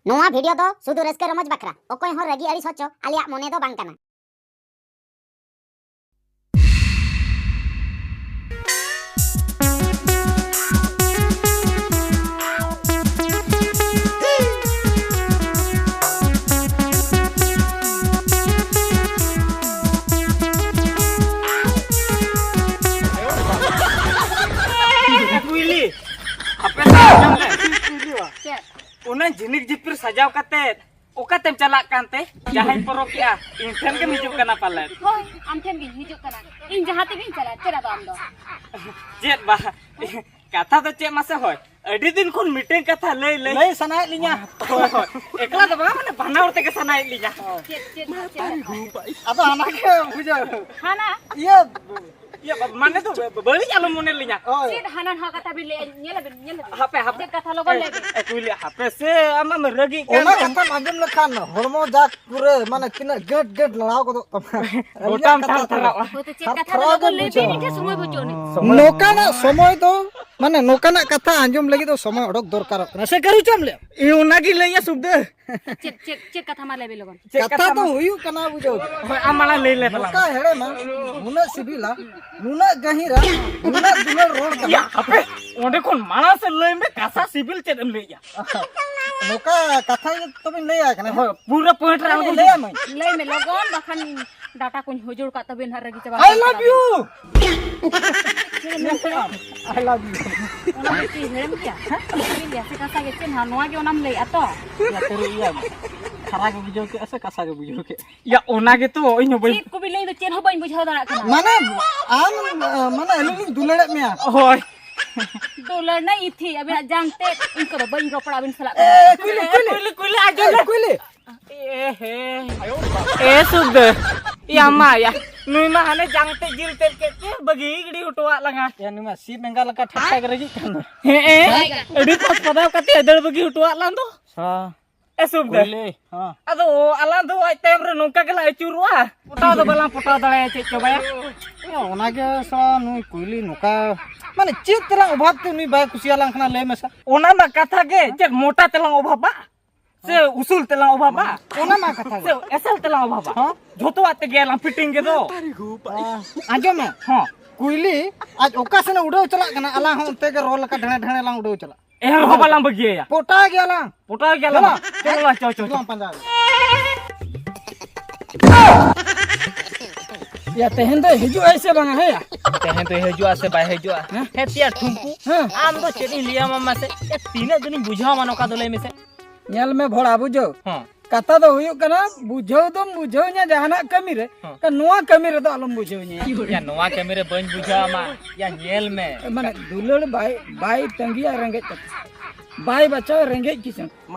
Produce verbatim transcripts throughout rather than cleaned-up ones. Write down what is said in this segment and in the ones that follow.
ᱱᱚᱣᱟ ᱵᱷᱤᱰᱤᱭᱳ ᱫᱚ ᱥᱩᱫᱷᱩ ᱨᱟᱹᱥᱠᱟᱹ ᱨᱚᱢᱚᱡᱽ ᱵᱟᱠᱷᱨᱟ, ᱚᱠᱚᱭ ᱦᱚᱸ ᱨᱟᱹᱜᱤ ᱟᱹᱲᱤᱥ ᱦᱚᱪᱚ ᱟᱞᱮᱭᱟᱜ ᱢᱚᱱᱮ ᱫᱚ ᱵᱟᱝ ᱠᱟᱱᱟ᱾ ᱠᱩᱭᱞᱤ, ᱟᱯᱮ ᱥᱮᱫ ᱟᱸᱡᱚᱢ ᱞᱮ᱾ ᱪᱮᱫ? ᱚᱱᱟ ᱡᱷᱤᱱᱤᱠ ᱡᱷᱤᱯᱤᱨ ᱥᱟᱡᱟᱣ ᱠᱟᱛᱮ ᱚᱠᱟᱛᱮᱢ ᱪᱟᱞᱟᱜ ᱠᱟᱱᱛᱮ? ᱡᱟᱦᱟᱸᱭ ᱯᱚᱨᱚᱵᱽ ᱠᱮᱜᱼᱟ, ᱤᱧ ᱴᱷᱮᱱ ᱜᱮᱢ ᱦᱤᱡᱩᱜ ᱠᱟᱱᱟ ᱯᱟᱞᱮᱫ᱾ ᱦᱳᱭ, ᱟᱢ ᱴᱷᱮᱱ ᱜᱤᱧ ᱦᱤᱡᱩᱜ ᱠᱟᱱᱟ᱾ ᱤᱧ ᱡᱟᱦᱟᱸ ᱛᱮᱜᱤᱧ ᱪᱟᱞᱟᱜ, ᱪᱮᱫ ᱟᱫᱚ ᱟᱢ ᱫᱚ? ᱪᱮᱫ ᱵᱟ? ᱠᱟᱛᱷᱟ ᱫᱚ ᱪᱮᱫ ᱢᱟᱥᱮ ᱦᱳᱭ? ᱟᱹᱰᱤ ᱫᱤᱱ ᱠᱷᱚᱱ ᱢᱤᱫᱴᱮᱱ ᱠᱟᱛᱷᱟ ᱞᱟᱹᱭ, ᱞᱟᱹᱭ᱾ ᱞᱟᱹᱭ ᱥᱟᱱᱟᱭᱮᱫ ᱞᱤᱧᱟ᱾ ᱦᱳᱭ, ᱦᱳᱭ᱾ ᱮᱠᱞᱟ ᱫᱚ ᱵᱟᱝ, ᱢᱟᱱᱮ ᱵᱟᱱᱟ ᱦᱚᱲ ᱛᱮᱜᱮ ᱥᱟᱱᱟᱭᱮᱫ ᱞᱤᱧᱟ᱾ ᱪᱮᱫ, ᱪᱮᱫ, ᱪᱮᱫ? ᱟᱫᱚ ᱦᱟᱱᱟ ᱜᱮ ᱵᱩᱡᱷᱟᱹᱣ᱾ ᱦᱟᱱᱟ? ᱤᱭᱟᱹ, ᱤᱭᱟᱹ, ᱢᱟᱱᱮ ᱫᱚ ᱵᱟᱹᱲᱤᱡ ᱟᱞᱚᱢ ᱢᱚᱱᱮ ᱞᱤᱧᱟ᱾ ᱦᱳᱭ᱾ ᱪᱮᱫ ᱦᱟᱱᱟ ᱱᱟᱣᱟ ᱠᱟᱛᱷᱟ ᱵᱤᱱ ᱞᱟᱹᱭᱟ? ᱧᱮᱞ ᱟᱵᱤᱱ, ᱧᱮᱞ ᱟᱵᱤᱱ᱾ ᱦᱟᱯᱮ, ᱦᱟᱯᱮ᱾ ᱪᱮᱫ ᱠᱟᱛᱷᱟ ᱞᱚᱜᱚᱱ ᱞᱟᱹᱭ ᱵᱤᱱ᱾ ᱮ, ᱠᱩᱭᱞᱤ, ᱦᱟᱯᱮ ᱥᱮ, ᱟᱢ ᱮᱢ ᱨᱟᱹᱜᱤᱜ ᱠᱟᱱ ᱚᱱᱟ ᱫᱚ᱾ ᱠᱟᱛᱷᱟᱢ ᱟᱸᱡᱚᱢ ᱞᱮᱠᱷᱟᱱ ᱦᱚᱲᱢᱚ ᱡᱟᱠ ᱯᱩᱨᱟᱹ, ᱢᱟᱱᱮ, ᱛᱤᱱᱟᱹᱜ ᱜᱟᱹᱴ ᱜᱟᱹᱴ ᱞᱟᱲᱟᱣ ᱜᱚᱫᱚᱜ ᱛᱟᱢᱟ᱾ ᱜᱚᱴᱟᱢ ᱟᱹᱞᱤᱧᱟᱜ ᱠᱟᱛᱷᱟ ᱛᱷᱟᱨ ᱛᱮ᱾ ᱛᱷᱟᱨᱟᱜᱼᱟ᱾ ᱦᱳᱭ, ᱛᱚ ᱪᱮᱫ ᱛᱷᱟᱨ ᱠᱟᱛᱷᱟ ᱛᱷᱟᱨᱟᱣ ᱞᱚᱜᱚᱱ ᱜᱮᱢ ᱞᱟᱹᱭ ᱵᱤᱱ, ᱵᱩᱡᱷᱟᱹᱣᱟ᱾ ᱮᱱᱠᱷᱟᱱ ᱥᱚᱢᱚᱭ ᱵᱟᱹᱪᱩᱜ ᱟᱹᱱᱤᱡ᱾ ᱥᱚᱢᱚᱭ ᱱᱚᱝᱠᱟᱱᱟᱜ ᱥᱚᱢᱚᱭ ᱫᱚ, ᱢᱟᱱᱮ, ᱱᱚᱝᱠᱟᱱᱟᱜ ᱠᱟᱛᱷᱟ ᱟᱸᱡᱚᱢ ᱞᱟᱹᱜᱤᱫ ᱫᱚ ᱥᱚᱢᱚᱭ ᱚᱰᱚᱠ ᱫᱚᱨᱠᱟᱨᱚᱜ ᱠᱟᱱᱟ᱾ ᱥᱮ ᱠᱟᱹᱨᱩ, ᱪᱮᱫ ᱮᱢ ᱞᱟᱹᱭᱟ? ᱤᱧ ᱚᱱᱟᱜᱤᱧ ᱞᱟᱹᱭᱟ, ᱥᱩᱠᱫᱟᱹ᱾ ᱪᱮᱫ, ᱪᱮᱫ, ᱪᱮᱫ ᱠᱟᱛᱷᱟ? ᱢᱟ ᱞᱟᱹᱭ ᱵᱤᱱ ᱞᱚᱜᱚᱱ᱾ ᱪᱮᱫ ᱠᱟᱛᱷᱟ ᱠᱟᱛᱷᱟ ᱫᱚ ᱢᱟ? ᱦᱩᱭᱩᱜ ᱠᱟᱱᱟ, ᱵᱩᱡᱷᱟᱹᱣ᱾ ᱦᱳᱭ, ᱟᱢ ᱢᱟᱲᱟᱝ ᱞᱟᱹᱭ ᱞᱮ ᱛᱟᱞᱟᱝ ᱱᱚᱝᱠᱟ ᱢᱮ᱾ ᱦᱮᱲᱮᱢᱟ, ᱱᱩᱱᱟᱹᱜ ᱥᱤᱵᱤᱞᱟ, ᱱᱩᱱᱟᱹᱜ ᱜᱟᱹᱦᱤᱨᱟ, ᱱᱩᱱᱟᱹᱜ ᱫᱩᱞᱟᱹᱲ ᱨᱚᱲ ᱠᱟᱱᱟ᱾ ᱭᱟ, ᱦᱟᱯᱮ, ᱚᱸᱰᱮ ᱠᱷᱚᱱ ᱢᱟᱲᱟᱝ ᱥᱮᱫ ᱞᱟᱹᱭ ᱢᱮ, ᱠᱟᱛᱷᱟ ᱥᱤᱵᱤᱞ ᱪᱮᱫ ᱮᱢ ᱞᱟᱹᱭᱮᱜᱼᱟ? ᱱᱚᱝᱠᱟ ᱠᱟᱛᱷᱟ ᱜᱮ ᱛᱚᱵᱮᱧ ᱞᱟᱹᱭᱟᱭ ᱠᱟᱱᱟ᱾ ᱦᱳᱭ, ᱯᱩᱨᱟᱹ point ᱨᱮ ᱟᱬᱜᱚ ᱞᱟᱹᱭ ᱦᱤᱡᱩᱜ ᱟᱢᱟᱹᱧ᱾ ᱞᱟᱹᱭ ᱢᱮ ᱞᱚᱜᱚᱱ, ᱵᱟᱠᱷᱟᱱ ᱰᱟᱴᱟ ᱠᱚᱧ ᱦᱩᱡᱩᱲ ᱠᱟᱜ ᱛᱟᱵᱮᱱ ᱦᱟᱸᱜ, ᱨᱟᱹᱜᱤ ᱪᱟᱵᱟ I ᱠᱟᱱᱟ love ᱵᱮᱱ᱾ You᱾ ᱪᱮᱫ ᱮᱢ ᱢᱮᱱ ᱠᱮᱫᱟ? I love you᱾ ᱚᱱᱟ ᱫᱚ ᱪᱮᱫ ᱦᱮᱲᱮᱢ ᱜᱮᱭᱟ? ᱦᱮᱲᱮᱢ ᱜᱮᱭᱟ ᱥᱮ ᱠᱟᱥᱟ ᱜᱮ? ᱪᱮᱫ ᱦᱟᱸᱜ ᱱᱚᱣᱟ ᱜᱮ ᱚᱱᱟᱢ ᱞᱟᱹᱭᱮᱜᱼᱟ ᱛᱚ? ᱭᱟ, ᱛᱟᱹᱨᱩᱵ ᱤᱭᱟᱹ, ᱠᱷᱟᱨᱟ ᱜᱮ ᱵᱩᱡᱷᱟᱹᱣ ᱠᱮᱜᱼᱟ ᱥᱮ ᱠᱟᱥᱟ ᱜᱮ ᱵᱩᱡᱷᱟᱹᱣ ᱠᱮᱜᱼᱟ? ᱭᱟ, ᱚᱱᱟ ᱜᱮᱛᱚ ᱤᱧ ᱦᱚᱸ ᱵᱟᱹᱧ ᱪᱮᱫ ᱠᱚᱵᱤᱱ ᱞᱟᱹᱭ ᱫᱟ, ᱪᱮᱫ ᱦᱚᱸ ᱵᱟᱹᱧ ᱵᱩᱡᱷᱟᱹᱣ ᱫᱟᱲᱮᱭᱟᱜ ᱠᱟᱱᱟ᱾ ᱢᱟᱱᱮ, ᱟᱢ, ᱢᱟᱱᱮ, ᱟᱹᱞᱤᱧ ᱞᱤᱧ ᱫᱩᱞᱟᱹᱲᱮᱫ ᱢᱮᱭᱟ᱾ ᱦᱳᱭ᱾ ᱫᱩᱞᱟᱹᱲ ᱨᱮᱱᱟᱜ ᱤᱛᱷᱤ, ᱟᱹᱵᱤᱱᱟᱜ ᱡᱟᱝ ᱛᱮᱫ, ᱤᱧ ᱠᱚᱫᱚ ᱵᱟᱹᱧ ᱨᱚᱯᱚᱲᱟ ᱟᱹᱵᱤᱱ ᱥᱟᱞᱟᱜ ᱫᱚ᱾ ᱮ, ᱠᱩᱭᱞᱤ, ᱠᱩᱭᱞᱤ᱾ ᱠᱩᱭᱞᱤ, ᱠᱩᱭᱞᱤ, ᱟᱸᱡᱚᱢ ᱮ, ᱞᱮ᱾ ᱠᱩᱭᱞᱤ᱾ ᱮ, ᱦᱮ᱾ ᱮ, ᱥᱩᱠᱫᱟᱹ᱾ ᱭᱟ, ᱢᱟ, ᱭᱟ᱾ ᱱᱩᱭ ᱢᱟ ᱦᱟᱱᱮ ᱡᱟᱝ ᱛᱮᱫ ᱡᱤᱞ ᱛᱮᱫ ᱠᱮᱫ ᱛᱮ ᱵᱟᱹᱜᱤ ᱜᱤᱰᱤ ᱦᱚᱴᱚᱣᱟᱜ ᱞᱟᱝᱟ᱾ ᱭᱟ, ᱱᱩᱭ ᱢᱟ ᱥᱤᱢ ᱮᱸᱜᱟ ᱞᱮᱠᱟ ᱴᱷᱟᱠ ᱴᱷᱟᱠ ᱨᱟᱹᱜᱤᱜ ᱠᱟᱱ ᱫᱚ᱾ ᱦᱮᱸ, ᱮ, ᱟᱹᱰᱤ ᱯᱟᱥ ᱯᱟᱫᱟᱣ ᱠᱟᱛᱮ ᱫᱟᱹᱲ ᱵᱟᱹᱜᱤ ᱦᱚᱴᱚᱣᱟᱜ ᱞᱟᱝ ᱫᱚ᱾ ᱥᱟ᱾ ᱮ ᱥᱩᱠᱫᱟᱹ᱾ ᱠᱩᱭᱞᱤ, ᱦᱮᱸ᱾ ᱟᱫᱚ ᱟᱞᱟᱝ ᱫᱚ ᱟᱡ ᱛᱟᱭᱚᱢ ᱨᱮ ᱱᱚᱝᱠᱟ ᱜᱮᱞᱟᱝ ᱟᱹᱪᱩᱨᱚᱜᱼᱟ, ᱯᱚᱴᱟᱣ ᱫᱚ ᱵᱟᱞᱟᱝ ᱯᱚᱴᱟᱣ ᱫᱟᱲᱮᱭᱟᱜᱼᱟ, ᱪᱮᱫ ᱪᱚ ᱵᱟᱭᱟ᱾ ᱮ, ᱚᱱᱟᱜᱮ ᱥᱟ ᱱᱩᱭ ᱠᱩᱭᱞᱤ ᱱᱚᱝᱠᱟ, ᱢᱟᱱᱮ ᱪᱮᱫ ᱛᱮᱞᱟᱝ ᱚᱵᱷᱟᱵ ᱛᱮ ᱱᱩᱭ ᱵᱟᱭ ᱠᱩᱥᱤᱭᱟᱞᱟᱝ ᱠᱟᱱᱟ, ᱞᱟᱹᱭ ᱢᱮᱥᱮ? ᱚᱱᱟ ᱢᱟ ᱠᱟᱛᱷᱟ ᱜᱮ, ᱪᱮᱫ ᱢᱚᱴᱟ ᱛᱮᱞᱟᱝ ᱚᱵᱷᱟᱵᱟ? ᱥᱮ ᱩᱥᱩᱞ ᱛᱮᱞᱟᱝ ᱚᱵᱷᱟᱵᱟ? ᱚᱱᱟ ᱢᱟ ᱠᱟᱛᱷᱟ ᱜᱮ᱾ ᱥᱮ ᱮᱥᱮᱞ ᱛᱮᱞᱟᱝ ᱚᱵᱷᱟᱵᱟ? ᱦᱚᱸ᱾ ᱡᱷᱚᱛᱚᱣᱟᱜ ᱛᱮᱜᱮ ᱞᱟᱝ ᱯᱷᱤᱴᱤᱝ ᱜᱮᱫᱚ᱾ ᱟᱸᱡᱚᱢ ᱢᱮ᱾ ᱦᱚᱸ᱾ ᱠᱩᱭᱞᱤ ᱟᱡ ᱚᱠᱟ ᱥᱮᱱ ᱮ ᱩᱰᱟᱹᱣ ᱪᱟᱞᱟᱜ ᱠᱟᱱᱟ, ᱟᱞᱟᱝ ᱦᱚᱸ ᱚᱱᱛᱮ ᱜᱮ ᱨᱚᱲ ᱞᱮᱠᱟ ᱰᱷᱮᱬᱮ ᱰᱷᱮᱬᱮ ᱞᱟᱝ ᱩᱰᱟᱹᱣ ᱪᱟᱞᱟᱜ᱾ ᱮᱱ ᱨᱮᱦᱚᱸ ᱵᱟᱞᱟᱝ ᱵᱟᱹᱜᱤᱭᱟᱭᱟ᱾ ᱯᱚᱴᱟᱣ ᱜᱮᱭᱟᱞᱟᱝ᱾ ᱯᱚᱴᱟᱣ ᱜᱮᱭᱟᱞᱟᱝ᱾ ᱪᱚᱞᱚ᱾ ᱪᱚ, ᱪᱚ, ᱪᱚ᱾ ᱞᱟᱝ ᱯᱟᱸᱡᱟ ᱜᱮᱭᱟ᱾ ᱭᱟ, ᱛᱮᱦᱮᱧ ᱫᱚ ᱦᱤᱡᱩᱜ ᱟᱭ ᱥᱮ ᱵᱟᱝᱟ, ᱦᱮᱸ ᱭᱟ? ᱛᱮᱦᱮᱸ ᱫᱚᱭ ᱦᱤᱡᱩᱜᱼᱟ ᱥᱮ ᱵᱟᱭ ᱦᱤᱡᱩᱜᱼᱟ? ᱦᱮᱸ? ᱦᱮᱸ, ᱛᱮᱭᱟ ᱴᱷᱩᱢᱯᱩ᱾ ᱦᱮᱸ᱾ ᱟᱢ ᱫᱚ ᱪᱮᱫ ᱤᱧ ᱞᱟᱹᱭᱟᱢᱟ ᱢᱟᱥᱮ? ᱮ, ᱛᱤᱱᱟᱹᱜ ᱫᱤᱱᱤᱧ ᱵᱩᱡᱷᱟᱹᱣᱟᱢᱟ ᱱᱚᱝᱠᱟ ᱫᱚ, ᱞᱟᱹᱭ ᱢᱮᱥᱮ? ᱧᱮᱞ ᱢᱮ ᱵᱷᱚᱲᱟ, ᱵᱩᱡᱷᱟᱹᱣ? ᱦᱚᱸ᱾ ᱠᱟᱛᱷᱟ ᱫᱚ ᱦᱩᱭᱩᱜ ᱠᱟᱱᱟ, ᱵᱩᱡᱷᱟᱹᱣ ᱫᱚᱢ ᱵᱩᱡᱷᱟᱹᱣ ᱧᱟ ᱡᱟᱦᱟᱱᱟᱜ ᱠᱟᱹᱢᱤ ᱨᱮ, ᱦᱚᱸ᱾ ᱠᱟ-, ᱱᱚᱣᱟ ᱠᱟᱹᱢᱤ ᱨᱮᱫᱚ ᱟᱞᱚᱢ ᱵᱩᱡᱷᱟᱹᱣ ᱧᱟ᱾ ᱭᱟ, ᱱᱚᱣᱟ ᱠᱟᱹᱢᱤ ᱨᱮ ᱵᱟᱹᱧ ᱵᱩᱡᱷᱟᱹᱣᱟᱢᱟ᱾ ᱭᱟ, ᱧᱮᱞ ᱢᱮ᱾ ᱢᱟᱱᱮ, ᱫᱩᱞᱟᱹᱲ ᱵᱟᱭ, ᱵᱟᱭ ᱛᱟᱺᱜᱤᱭᱟ ᱨᱮᱸᱜᱮᱡ ᱠᱟᱛᱮ᱾ ᱵᱟᱭ ᱵᱟᱪᱷᱟᱣᱟ ᱨᱮᱸᱜᱮᱡ ᱠᱤᱥᱟᱹᱬ᱾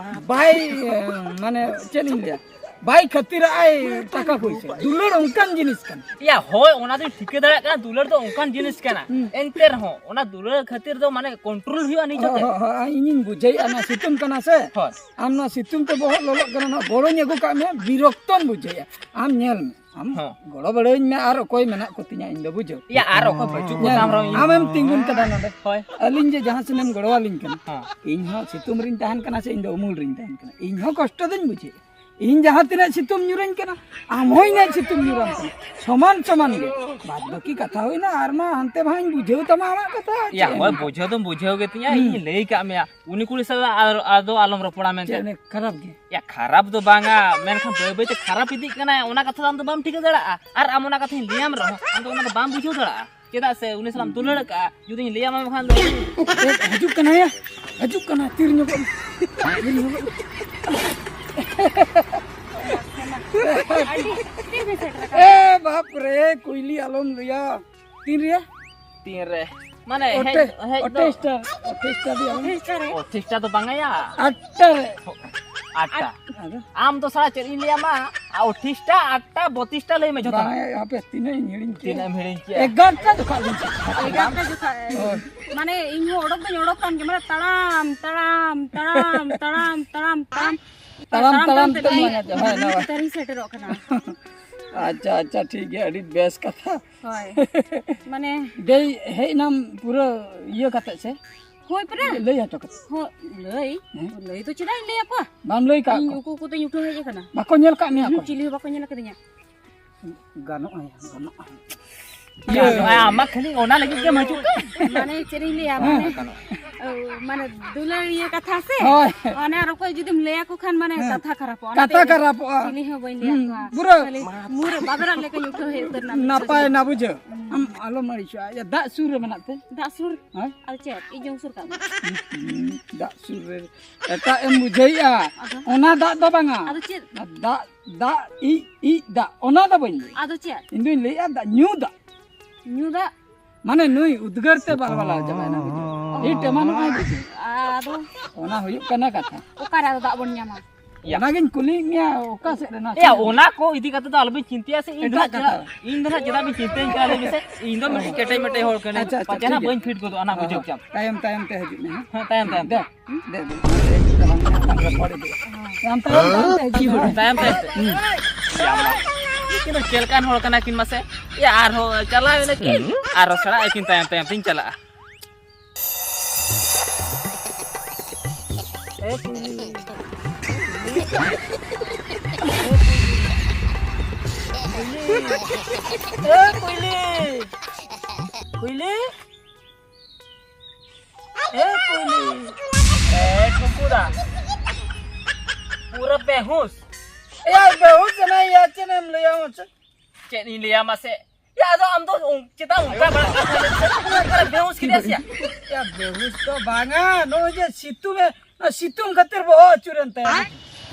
ᱵᱟᱭ, ᱮ, ᱢᱟᱱᱮ, ᱪᱮᱫ ᱤᱧ ᱞᱟᱹᱭᱟ? ᱵᱟᱭ ᱠᱷᱟᱹᱛᱤᱨᱟᱜᱼᱟᱭ ᱴᱟᱠᱟ ᱯᱩᱭᱥᱟᱹ᱾ ᱫᱩᱞᱟᱹᱲ ᱚᱱᱠᱟᱱ ᱡᱤᱱᱤᱥ ᱠᱟᱱᱟ᱾ ᱭᱟ, ᱦᱳᱭ, ᱚᱱᱟ ᱫᱚᱧ ᱴᱷᱤᱠᱟᱹ ᱫᱟᱲᱮᱭᱟᱜ ᱠᱟᱱᱟ, ᱫᱩᱞᱟᱹᱲ ᱫᱚ ᱚᱱᱠᱟᱱ ᱡᱤᱱᱤᱥ ᱠᱟᱱᱟ᱾ ᱦᱩᱸ᱾ ᱮᱱᱛᱮ ᱨᱮᱦᱚᱸ, ᱚᱱᱟ ᱫᱩᱞᱟᱹᱲ ᱠᱷᱟᱹᱛᱤᱨ ᱫᱚ, ᱢᱟᱱᱮ, ᱠᱚᱱᱴᱨᱳᱞ ᱦᱩᱭᱩᱜᱼᱟ ᱱᱤᱡᱮᱛᱮ᱾ ᱦᱳᱭ, ᱦᱳᱭ, ᱦᱳᱭ, ᱤᱧᱤᱧ ᱵᱩᱡᱷᱟᱹᱣᱮᱫᱼᱟ, ᱱᱚᱣᱟ ᱥᱤᱛᱩᱝ ᱠᱟᱱᱟ ᱥᱮ? ᱦᱳᱭ᱾ ᱟᱢ ᱱᱚᱣᱟ ᱥᱤᱛᱩᱝ ᱛᱮ ᱵᱚᱦᱚᱜ ᱞᱚᱞᱚᱜ ᱠᱟᱱᱟ, ᱱᱚᱣᱟ ᱵᱚᱲᱚᱧ ᱟᱹᱜᱩ ᱠᱟᱜ ᱢᱮ, ᱵᱤᱨᱚᱠᱛᱚᱧ ᱵᱩᱡᱷᱟᱹᱣᱮᱫᱼᱟ᱾ ᱟᱢ ᱧᱮᱞ ᱢᱮ, ᱟᱢ ᱦᱚᱸ᱾ ᱜᱚᱲᱚ ᱵᱟᱲᱟᱧ ᱢᱮ, ᱟᱨ ᱚᱠᱚᱭ ᱢᱮᱱᱟᱜ ᱠᱚ ᱛᱤᱧᱟ, ᱤᱧ ᱫᱚ ᱵᱩᱡᱷᱟᱹᱣ᱾ ᱭᱟ, ᱟᱨ ᱚᱠᱚᱭ ᱵᱟᱹᱪᱩᱜ ᱧᱮᱞ ᱠᱚᱛᱟᱢ ᱢᱮ, ᱨᱮᱦᱚᱸ ᱤᱧ ᱟᱢᱮᱢ ᱛᱤᱸᱜᱩᱱ ᱠᱟᱫᱟ ᱱᱚᱰᱮ᱾ ᱦᱳᱭ᱾ ᱟᱹᱞᱤᱧ ᱡᱮ ᱡᱟᱦᱟᱸ ᱥᱮᱱᱮᱢ ᱜᱚᱲᱚᱣᱟᱞᱤᱧ ᱠᱟᱱᱟ, ᱦᱚᱸ᱾ ᱤᱧ ᱦᱚᱸ ᱥᱤᱛᱩᱝ ᱨᱤᱧ ᱛᱟᱦᱮᱱ ᱠᱟᱱᱟ ᱥᱮ ᱤᱧ ᱫᱚ ᱩᱢᱩᱞ ᱨᱤᱧ ᱛᱟᱦᱮᱱ ᱠᱟᱱᱟ, ᱤᱧ ᱦᱚᱸ ᱠᱚᱥᱴᱚ ᱫᱚᱧ ᱵᱩᱡᱷᱟᱹᱣᱟ᱾ ᱤᱧ ᱡᱟᱦᱟᱸ ᱛᱤᱱᱟᱹᱜ ᱥᱤᱛᱩᱝ ᱧᱩᱨᱟᱹᱧ ᱠᱟᱱᱟ, ᱟᱢ ᱦᱚᱸ ᱤᱱᱟᱹᱜ ᱥᱤᱛᱩᱝ ᱧᱩᱨᱟᱢ ᱠᱟᱱᱟ, ᱥᱚᱢᱟᱱ ᱥᱚᱢᱟᱱ ᱜᱮ᱾ ᱵᱟᱫ ᱵᱟᱹᱠᱤ ᱠᱟᱛᱷᱟ ᱦᱩᱭᱱᱟ, ᱟᱨ ᱢᱟ ᱦᱟᱱᱛᱮ ᱢᱟᱧ ᱵᱩᱡᱷᱟᱹᱣ ᱛᱟᱢᱟ ᱟᱢᱟᱜ ᱠᱟᱛᱷᱟ, ᱭᱟ, ᱪᱮᱫ ᱮᱢ ᱦᱳᱭ, ᱢᱮᱱᱟ? ᱵᱩᱡᱷᱟᱹᱣ ᱫᱚᱢ ᱵᱩᱡᱷᱟᱹᱣ ᱜᱮ ᱛᱤᱧᱟ, ᱦᱩᱸ᱾ ᱤᱧ ᱞᱟᱹᱭ ᱠᱟᱜ ᱢᱮᱭᱟ, ᱩᱱᱤ ᱠᱩᱲᱤ ᱥᱟᱞᱟᱜ ᱟᱨ, ᱟᱫᱚ ᱟᱞᱚᱢ ᱨᱚᱯᱚᱲᱟ ᱢᱮᱱᱛᱮ᱾ ᱪᱮᱫ ᱮ ᱠᱷᱟᱨᱟᱯ ᱜᱮ? ᱭᱟ, ᱠᱷᱟᱨᱟᱯ ᱫᱚ ᱵᱟᱝᱟ, ᱢᱮᱱᱠᱷᱟᱱ ᱵᱟᱹᱭ ᱵᱟᱹᱭ ᱛᱮ ᱠᱷᱟᱨᱟᱯ ᱤᱫᱤᱜ ᱠᱟᱱᱟᱭ, ᱚᱱᱟ ᱠᱟᱛᱷᱟ ᱫᱚ ᱟᱢ ᱫᱚ ᱵᱟᱢ ᱴᱷᱤᱠᱟᱹ ᱫᱟᱲᱮᱭᱟᱜᱼᱟ᱾ ᱟᱨ ᱟᱢ ᱚᱱᱟ ᱠᱟᱛᱷᱟᱧ ᱞᱟᱹᱭᱟᱢ ᱨᱮᱦᱚᱸ, ᱟᱢ ᱫᱚ ᱚᱱᱟ ᱫᱚ ᱵᱟᱢ ᱵᱩᱡᱷᱟᱹᱣ ᱫᱟᱲᱮᱭᱟᱜᱼᱟ᱾ ᱪᱮᱫᱟᱜ ᱥᱮ ᱩᱱᱤ ᱥᱟᱞᱟᱜ ᱮᱢ ᱫᱩᱞᱟᱹᱲ ᱟᱠᱟᱜᱼᱟ, ᱡᱩᱫᱤᱧ ᱞᱟᱹᱭᱟᱢᱟ ᱵᱟᱠᱷᱟᱱ ᱫᱚ᱾ ᱮ, ᱦᱤᱡᱩᱜ ᱠᱟᱱᱟᱭᱟ, ᱦᱤᱡᱩᱜ ᱠᱟᱱᱟ, ᱛᱤᱨ ᱧᱚᱜᱚᱜ ᱢᱮ, ᱛᱤᱨ ᱧᱚᱜᱚᱜ ᱢᱮ᱾ ᱟᱹᱰᱤ ᱛᱤᱨ ᱵᱤᱱ ᱥᱮᱴᱮᱨ ᱟᱠᱟᱱᱟ? ᱮ ᱵᱟᱯ ᱨᱮ, ᱠᱩᱭᱞᱤ ᱟᱞᱚᱢ ᱞᱟᱹᱭᱟ᱾ ᱛᱤᱱ ᱨᱮᱭᱟ? ᱛᱤᱱ ᱨᱮ? ᱢᱟᱱᱮ ᱦᱮᱡ, ᱚᱴᱮ-, ᱦᱮᱡ ᱫᱚ ᱚᱴᱮᱥᱴᱟᱨ, ᱚᱴᱮᱥᱴᱟᱨ ᱫᱤᱭᱟ ᱵᱟᱝ? ᱚᱴᱮᱥᱴᱟᱨ ᱨᱮ? ᱚ, ᱴᱷᱤᱠᱴᱷᱟᱠ ᱫᱚ ᱵᱟᱝ ᱭᱟ᱾ ᱟᱴᱴᱟ ᱨᱮ᱾ ᱟᱴᱴᱟ᱾ ᱟᱫᱚ? ᱟᱢ ᱫᱚ ᱥᱟᱞᱟ ᱪᱮᱫ ᱤᱧ ᱞᱟᱹᱭᱟᱢᱟ? ᱟ, ᱚᱴᱷᱤᱥᱴᱟ, ᱟᱴᱴᱟ, ᱵᱚᱛᱤᱥᱴᱟ ᱞᱟᱹᱭ ᱢᱮ ᱡᱷᱚᱛᱚ᱾ ᱵᱟᱝ, ᱦᱟᱯᱮ, ᱛᱤᱱᱟᱹᱜ ᱤᱧ ᱦᱤᱲᱤᱧ ᱠᱮᱫ᱾ ᱛᱤᱱᱟᱹᱜ ᱮᱢ ᱦᱤᱲᱤᱧ ᱠᱮᱫ? ᱮᱜᱟᱨᱚᱴᱟ ᱡᱚᱠᱷᱟᱜ ᱞᱤᱧ ᱪᱟᱞᱟᱜᱼᱟ᱾ ᱮᱜᱟᱨᱚᱴᱟ ᱡᱚᱠᱷᱟᱜ, ᱦᱳᱭ᱾ ᱢᱟᱱᱮ, ᱤᱧ ᱦᱚᱸ ᱚᱰᱚᱠ ᱫᱚᱧ ᱚᱰᱚᱠ ᱠᱟᱱ ᱜᱮ, ᱢᱟᱱᱮ, ᱛᱟᱲᱟᱢ, ᱛᱟᱲᱟᱢ, ᱛᱟᱲᱟᱢ, ᱛᱟᱲᱟᱢ, ᱛᱟᱲᱟᱢ, ᱛᱟᱲᱟᱢ, ᱛᱟᱲᱟᱢ, ᱛᱟᱲᱟᱢ ᱛᱟᱲᱟᱢ ᱛᱮ ᱛᱮᱢ ᱞᱤᱧ ᱞᱟᱸᱜᱟ ᱪᱟᱵᱟ, ᱦᱳᱭ, ᱱᱤᱛ ᱱᱟᱣᱟ᱾ ᱛᱮ ᱞᱤᱧ ᱥᱮᱴᱮᱨᱚᱜ ᱠᱟᱱᱟ᱾ ᱟᱪᱪᱷᱟ, ᱟᱪᱪᱷᱟ, ᱴᱷᱤᱠ ᱜᱮᱭᱟ, ᱟᱹᱰᱤ ᱵᱮᱥ ᱠᱟᱛᱷᱟ᱾ ᱦᱳᱭ᱾ ᱢᱟᱱᱮ ᱫᱮᱡ ᱦᱮᱡ ᱮᱱᱟᱢ ᱯᱩᱨᱟᱹ ᱤᱭᱟᱹ ᱠᱟᱛᱮ ᱥᱮ? ᱦᱳᱭ ᱯᱮᱨᱮ᱾ ᱞᱟᱹᱭ ᱦᱚᱪᱚ ᱠᱟᱛᱮ᱾ ᱦᱚᱸ, ᱞᱟᱹᱭ? ᱦᱮᱸ? ᱞᱟᱹᱭ ᱫᱚ ᱪᱮᱫᱟᱜ ᱤᱧ ᱞᱟᱹᱭ ᱟᱠᱚᱣᱟ? ᱵᱟᱢ ᱞᱟᱹᱭ ᱠᱟᱜ ᱤᱧ ᱠᱚᱣᱟ? ᱩᱠᱩ ᱩᱠᱩ ᱛᱮᱧ ᱩᱴᱷᱟᱹᱣ ᱦᱮᱡ ᱟᱠᱟᱱᱟ᱾ ᱵᱟᱠᱚ ᱧᱮᱞ ᱠᱟᱜ ᱢᱮᱭᱟ ᱦᱩᱸ, ᱠᱚ? ᱪᱤᱞᱤ ᱦᱚᱸ ᱵᱟᱠᱚ ᱧᱮᱞ ᱟᱠᱟᱫᱤᱧᱟ᱾ ᱜᱟᱱᱚᱜᱼᱟ ᱭᱟ, ᱜᱟᱱᱚᱜᱼᱟ᱾ ᱤᱭᱟᱹ, ᱟᱢ ᱢᱟ ᱠᱷᱟᱹᱞᱤ ᱚᱱᱟ ᱞᱟᱹᱜᱤᱫ ᱜᱮᱢ ᱦᱤᱡᱩᱜ ᱠᱟᱱ᱾ ᱢᱟᱱᱮ ᱪᱮᱫ ᱤᱧ ᱞᱟᱹᱭᱟ, ᱦᱮᱸ᱾ ᱢᱟᱱᱮ, ᱚ, ᱢᱟᱱᱮ ᱫᱩᱞᱟᱹᱲᱤᱭᱟᱹ ᱠᱟᱛᱷᱟ ᱥᱮ? ᱦᱳᱭ᱾ ᱚᱱᱟ ᱨᱚᱠᱚᱡ ᱡᱩᱫᱤᱢ ᱞᱟᱹᱭ ᱟᱠᱚ ᱠᱷᱟᱱ ᱢᱟᱱᱮ ᱦᱮᱸ᱾ ᱠᱟᱛᱷᱟ ᱠᱷᱟᱨᱟᱯᱚᱜᱼᱟ᱾ ᱚᱱᱟᱛᱮ ᱠᱟᱛᱷᱟ ᱠᱷᱟᱨᱟᱯᱚᱜᱼᱟ᱾ ᱪᱤᱞᱤ ᱦᱚᱸ ᱵᱟᱹᱧ ᱞᱟᱹᱭ ᱦᱩᱸ, ᱟᱠᱚᱣᱟ᱾ ᱯᱩᱨᱟᱹ ᱠᱷᱟᱹᱞᱤ ᱢᱩ ᱨᱮ ᱵᱟᱫᱨᱟᱜ ᱞᱮᱠᱟᱧ ᱩᱴᱷᱟᱹᱣ ᱦᱮᱡ ᱩᱛᱟᱹᱨ ᱮᱱᱟ ᱢᱤᱫ ᱱᱟᱯᱟᱭ ᱪᱷᱚᱴ᱾ ᱱᱟ ᱵᱩᱡᱷᱟᱹᱣ᱾ ᱦᱩᱸ᱾ ᱟᱢ ᱟᱞᱚᱢ ᱟᱹᱲᱤᱥᱚᱜᱼᱟ᱾ ᱤᱭᱟᱹ, ᱫᱟᱜ ᱥᱩᱨ ᱨᱮ ᱢᱮᱱᱟᱜ ᱛᱮ᱾ ᱫᱟᱜ ᱥᱩᱨ? ᱦᱮᱸ? ᱟᱫᱚ ᱪᱮᱫ? ᱤᱧ ᱡᱚᱝ ᱥᱩᱨ ᱠᱟᱜ ᱢᱮ᱾ ᱦᱩᱸ, ᱫᱟᱜ ᱥᱩᱨ ᱨᱮ ᱮᱴᱟᱜ ᱮᱢ ᱵᱩᱡᱷᱟᱹᱣᱮᱜᱼᱟ᱾ ᱟᱫᱚ? ᱚᱱᱟ ᱫᱟᱜ ᱫᱚ ᱵᱟᱝᱟ᱾ ᱟᱫᱚ ᱪᱮᱫ? ᱫᱟᱜ, ᱫᱟᱜ, ᱤᱡ, ᱤᱡ ᱫᱟᱜ, ᱚᱱᱟ ᱫᱚ ᱵᱟᱹᱧ ᱞᱟᱹᱭᱟ᱾ ᱟᱫᱚ ᱪᱮᱫ? ᱤᱧ ᱫᱩᱧ ᱞᱟᱹᱭᱮᱜᱼᱟ ᱫᱟᱜ, ᱧᱩ ᱫᱟᱜ᱾ ᱧᱩ ᱫᱟᱜ? ᱢᱟᱱᱮ ᱱᱩᱭ ᱩᱫᱽᱜᱟᱹᱨ ᱛᱮ ᱵᱟᱞᱵᱟᱞᱟᱣ ᱪᱟᱵᱟᱭᱮᱱᱟ, ᱵᱩᱡᱷᱟᱹᱣ? ᱮᱭ ᱴᱮᱢᱟ ᱱᱚᱜᱼᱚᱭ, ᱵᱩᱡᱷᱟᱹᱣ? ᱟᱫᱚ? ᱚᱱᱟ ᱦᱩᱭᱩᱜ ᱠᱟᱱᱟ ᱠᱟᱛᱷᱟ᱾ ᱚᱠᱟᱨᱮ ᱟᱫᱚ ᱫᱟᱜ ᱵᱚᱱ ᱧᱟᱢᱟ? ᱭᱟ᱾ ᱚᱱᱟᱜᱤᱧ ᱠᱩᱞᱤᱭᱮᱫ ᱢᱮᱭᱟ, ᱚᱠᱟ ᱥᱮᱫ ᱨᱮᱱᱟᱜ ᱮᱭᱟ, ᱪᱮᱫ? ᱚᱱᱟ ᱠᱚ ᱤᱫᱤ ᱠᱟᱛᱮ ᱫᱚ ᱟᱞᱚᱵᱤᱱ ᱪᱤᱱᱛᱟᱹᱭᱟ ᱥᱮ, ᱤᱧ ᱫᱚ ᱮᱴᱟᱜ ᱦᱟᱸᱜ ᱪᱮᱫᱟᱜ, ᱠᱟᱛᱷᱟ᱾ ᱤᱧ ᱫᱚ ᱦᱟᱸᱜ ᱪᱮᱫᱟᱜ ᱵᱤᱱ ᱪᱤᱱᱛᱟᱹᱭᱟᱹᱧ ᱠᱟᱱᱟ, ᱞᱟᱹᱭ ᱵᱤᱱ ᱥᱮ? ᱤᱧ ᱫᱚ ᱟᱪᱪᱷᱟ, ᱢᱤᱫᱴᱤᱡ ᱟᱪᱪᱷᱟ, ᱠᱮᱴᱮᱡ ᱴᱷᱤᱠ ᱢᱮᱴᱮᱡ ᱜᱮᱭᱟ᱾ ᱦᱚᱲ ᱠᱟᱹᱱᱟᱹᱧ, ᱦᱚᱸ, ᱦᱚᱸ᱾ ᱯᱟᱪᱮ ᱦᱟᱸᱜ ᱛᱟᱭᱚᱢ, ᱵᱟᱹᱧ ᱯᱷᱤᱴ ᱜᱚᱫᱚᱜᱼᱟ, ᱚᱱᱟ ᱵᱩᱡᱷᱟᱹᱣ ᱠᱮᱭᱟᱢ᱾ ᱛᱟᱭᱚᱢ, ᱛᱟᱭᱚᱢ ᱛᱮ ᱦᱤᱡᱩᱜ ᱢᱮ, ᱦᱮᱸ? ᱦᱮᱸ, ᱛᱟᱭᱚᱢ, ᱛᱟᱭᱚᱢ ᱛᱮ᱾ ᱫᱮ, ᱫᱮ, ᱫᱮ, ᱫᱮ, ᱫᱮ, ᱫᱮ, ᱨᱚᱯᱚᱲ ᱤᱫᱤ᱾ ᱛᱟᱭᱚᱢ, ᱛᱟᱭᱚᱢ ᱛᱮ ᱦᱤᱡᱩᱜ ᱢᱮ᱾ ᱛᱟᱭᱚᱢ, ᱛᱟᱭᱚᱢ ᱛᱮ᱾ ᱦᱩᱸ᱾ ᱭᱟ ᱢᱟ᱾ ᱱᱩᱠᱤᱱ ᱫᱚ ᱪᱮᱫ ᱞᱮᱠᱟᱱ ᱦᱚᱲ ᱠᱟᱱᱟ ᱠᱤᱱ ᱢᱟᱥᱮ? ᱭᱟ, ᱟᱨᱦᱚᱸ ᱪᱟᱞᱟᱣ ᱮᱱᱟ ᱠᱤᱱ, ᱟᱨᱦᱚᱸ ᱥᱮᱬᱟᱜ ᱟᱹᱠᱤᱱ, ᱛᱟᱭᱚᱢ, ᱛᱟᱭᱚᱢ ᱛᱤᱧ ᱪᱟᱞᱟᱜᱼᱟ᱾ ᱮ ᱠᱩᱭᱞᱤ᱾ ᱮ ᱠᱩᱭᱞᱤ᱾ ᱠᱩᱭᱞᱤ᱾ ᱮ ᱠᱩᱭᱞᱤ᱾ ᱮ ᱴᱩᱠᱩᱨᱟ᱾ ᱯᱩᱨᱟᱹ ᱵᱮᱦᱩᱥ᱾ ᱮᱭᱟ, ᱵᱮᱦᱩᱥ ᱮᱱᱟᱭ ᱭᱟ, ᱪᱮᱫ ᱮᱢ ᱞᱟᱹᱭᱟ ᱢᱟᱥᱮ? ᱪᱮᱫ ᱤᱧ ᱞᱟᱹᱭᱟ ᱢᱟᱥᱮ? ᱭᱟ, ᱟᱫᱚ ᱟᱢ ᱫᱚ ᱚᱝ-, ᱪᱮᱫᱟᱜ ᱚᱱᱠᱟ ᱵᱟᱲᱟ ᱠᱟᱛᱷᱟ ᱞᱟᱹᱭ ᱠᱟᱛᱮ ᱵᱮᱦᱩᱥ ᱠᱮᱫᱮᱭᱟ ᱥᱮ ᱭᱟ? ᱭᱟ, ᱵᱮᱦᱩᱥ ᱫᱚ ᱵᱟᱝᱟ, ᱱᱚᱜᱼᱚᱭ ᱡᱮ ᱥᱤᱛᱩᱝ ᱮ, ᱱᱚᱣᱟ ᱥᱤᱛᱩᱝ ᱠᱷᱟᱹᱛᱤᱨ ᱵᱚᱦᱚᱜ ᱟᱹᱪᱩᱨᱮᱱ ᱛᱟᱭᱟ᱾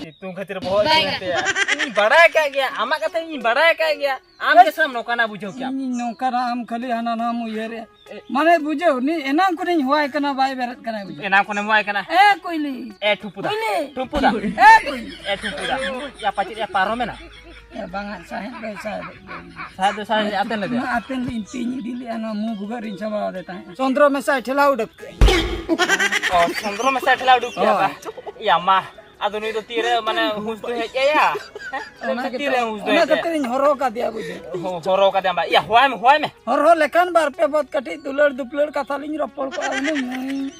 ᱥᱤᱛᱩᱝ ᱠᱷᱟᱹᱛᱤᱨ ᱵᱚᱦᱚᱜ ᱟᱹᱪᱩᱨᱮᱱ ᱛᱟᱭᱟ᱾ ᱤᱧᱤᱧ ᱵᱟᱲᱟᱭ ᱟᱠᱟᱫ ᱜᱮᱭᱟ, ᱟᱢᱟᱜ ᱠᱟᱛᱷᱟ ᱤᱧᱤᱧ ᱵᱟᱲᱟᱭ ᱟᱠᱟᱫ ᱜᱮᱭᱟ᱾ ᱟᱢ ᱜᱮ ᱥᱟᱢ ᱱᱚᱝᱠᱟᱱᱟᱜ ᱵᱩᱡᱷᱟᱹᱣ ᱠᱮᱭᱟ᱾ ᱤᱧ ᱱᱚᱝᱠᱟᱱᱟᱜ ᱟᱢ ᱠᱷᱟᱹᱞᱤ ᱦᱟᱱᱟ ᱱᱟᱣᱟᱢ ᱩᱭᱦᱟᱹᱨᱮᱫ᱾ ᱢᱟᱱᱮ ᱵᱩᱡᱷᱟᱹᱣ, ᱩᱱᱤ ᱮᱱᱟᱝ ᱠᱷᱚᱱᱤᱧ ᱦᱚᱦᱚᱣᱟᱭ ᱠᱟᱱᱟ, ᱵᱟᱭ ᱵᱮᱨᱮᱫ ᱠᱟᱱᱟ, ᱵᱩᱡᱷᱟᱹᱣ᱾ ᱮᱱᱟᱝ ᱠᱷᱚᱱᱮᱢ ᱦᱚᱦᱚᱣᱟᱭ ᱠᱟᱱᱟ᱾ ᱮ ᱠᱩᱭᱞᱤ᱾ ᱮ ᱴᱷᱩᱯᱩᱫᱟ᱾ ᱠᱩᱭᱞᱤ᱾ ᱴᱷᱩᱯᱩᱫᱟ᱾ ᱮ ᱠᱩᱭᱞᱤ᱾ ᱮ ᱴᱷᱩᱯᱩᱫᱟ᱾ ᱭᱟ ᱯᱟᱪᱮᱫ ᱮ ᱯᱟᱨᱚᱢᱮᱱᱟ᱾ ᱮ ᱵᱟᱝᱟ, ᱥᱟᱦᱮᱫ ᱫᱚᱭ ᱥᱟᱦᱮᱫ᱾ ᱥᱟᱦᱮᱫ ᱫᱚᱭ ᱥᱟᱦᱮᱫ ᱟᱛᱮᱱ ᱞᱮᱫᱮᱭᱟ᱾ ᱚᱱᱟ ᱟᱛᱮᱱ ᱞᱮ ᱤᱧ ᱛᱤᱧ ᱤᱫᱤ ᱞᱮᱫᱼᱟ, ᱱᱚᱣᱟ ᱢᱩ ᱵᱷᱩᱜᱟᱹᱜ ᱨᱤᱧ ᱥᱟᱢᱵᱟᱣ ᱟᱫᱮ ᱛᱟᱦᱮᱸᱫ᱾ ᱪᱚᱱᱫᱨᱚ ᱢᱮᱥᱟᱭ ᱴᱷᱮᱞᱟᱣ ᱩᱰᱩᱠ ᱠᱮᱫ᱾ ᱚ, ᱪᱚᱱᱫᱨᱚ ᱢᱮᱥᱟᱭ ᱴᱷᱮᱞᱟᱣ ᱩᱰᱩᱠ ᱠᱮᱫᱼᱟ ᱦᱳᱭ᱾ ᱵᱟ? ᱭᱟ ᱢᱟ, ᱟᱫᱚ ᱱᱩᱭ ᱫᱚ ᱛᱤᱨᱮ ᱢᱟᱱᱮ ᱦᱩᱥ ᱫᱚ ᱦᱮᱡ ᱟᱭᱟ? ᱦᱮᱸ? ᱚᱱᱟ ᱛᱤᱨᱮ ᱠᱷᱟᱹᱛᱤᱨ, ᱦᱩᱥ ᱫᱚ ᱚᱱᱟ ᱦᱮᱡ ᱟᱭᱟ? ᱠᱷᱟᱹᱛᱤᱨ ᱤᱧ ᱦᱚᱨᱦᱚ ᱠᱟᱫᱮᱭᱟ, ᱵᱩᱡᱷᱟᱹᱣ᱾ ᱦᱚ-, ᱦᱚᱨᱦᱚ ᱠᱟᱫᱮᱭᱟᱢ ᱵᱟ? ᱭᱟ, ᱦᱚᱦᱚᱭ ᱢᱮ, ᱦᱚᱦᱚᱭ ᱢᱮ᱾ ᱦᱚᱨᱦᱚ ᱞᱮᱠᱷᱟᱱ ᱵᱟᱨ ᱯᱮ ᱵᱚᱫ ᱠᱟᱹᱴᱤᱡ ᱫᱩᱞᱟᱹᱲ ᱫᱩᱯᱞᱟᱹᱲ ᱠᱟᱛᱷᱟ ᱞᱤᱧ ᱨᱚᱯᱚᱲ ᱠᱚᱜᱼᱟ, ᱦᱩᱱᱟᱹᱝ᱾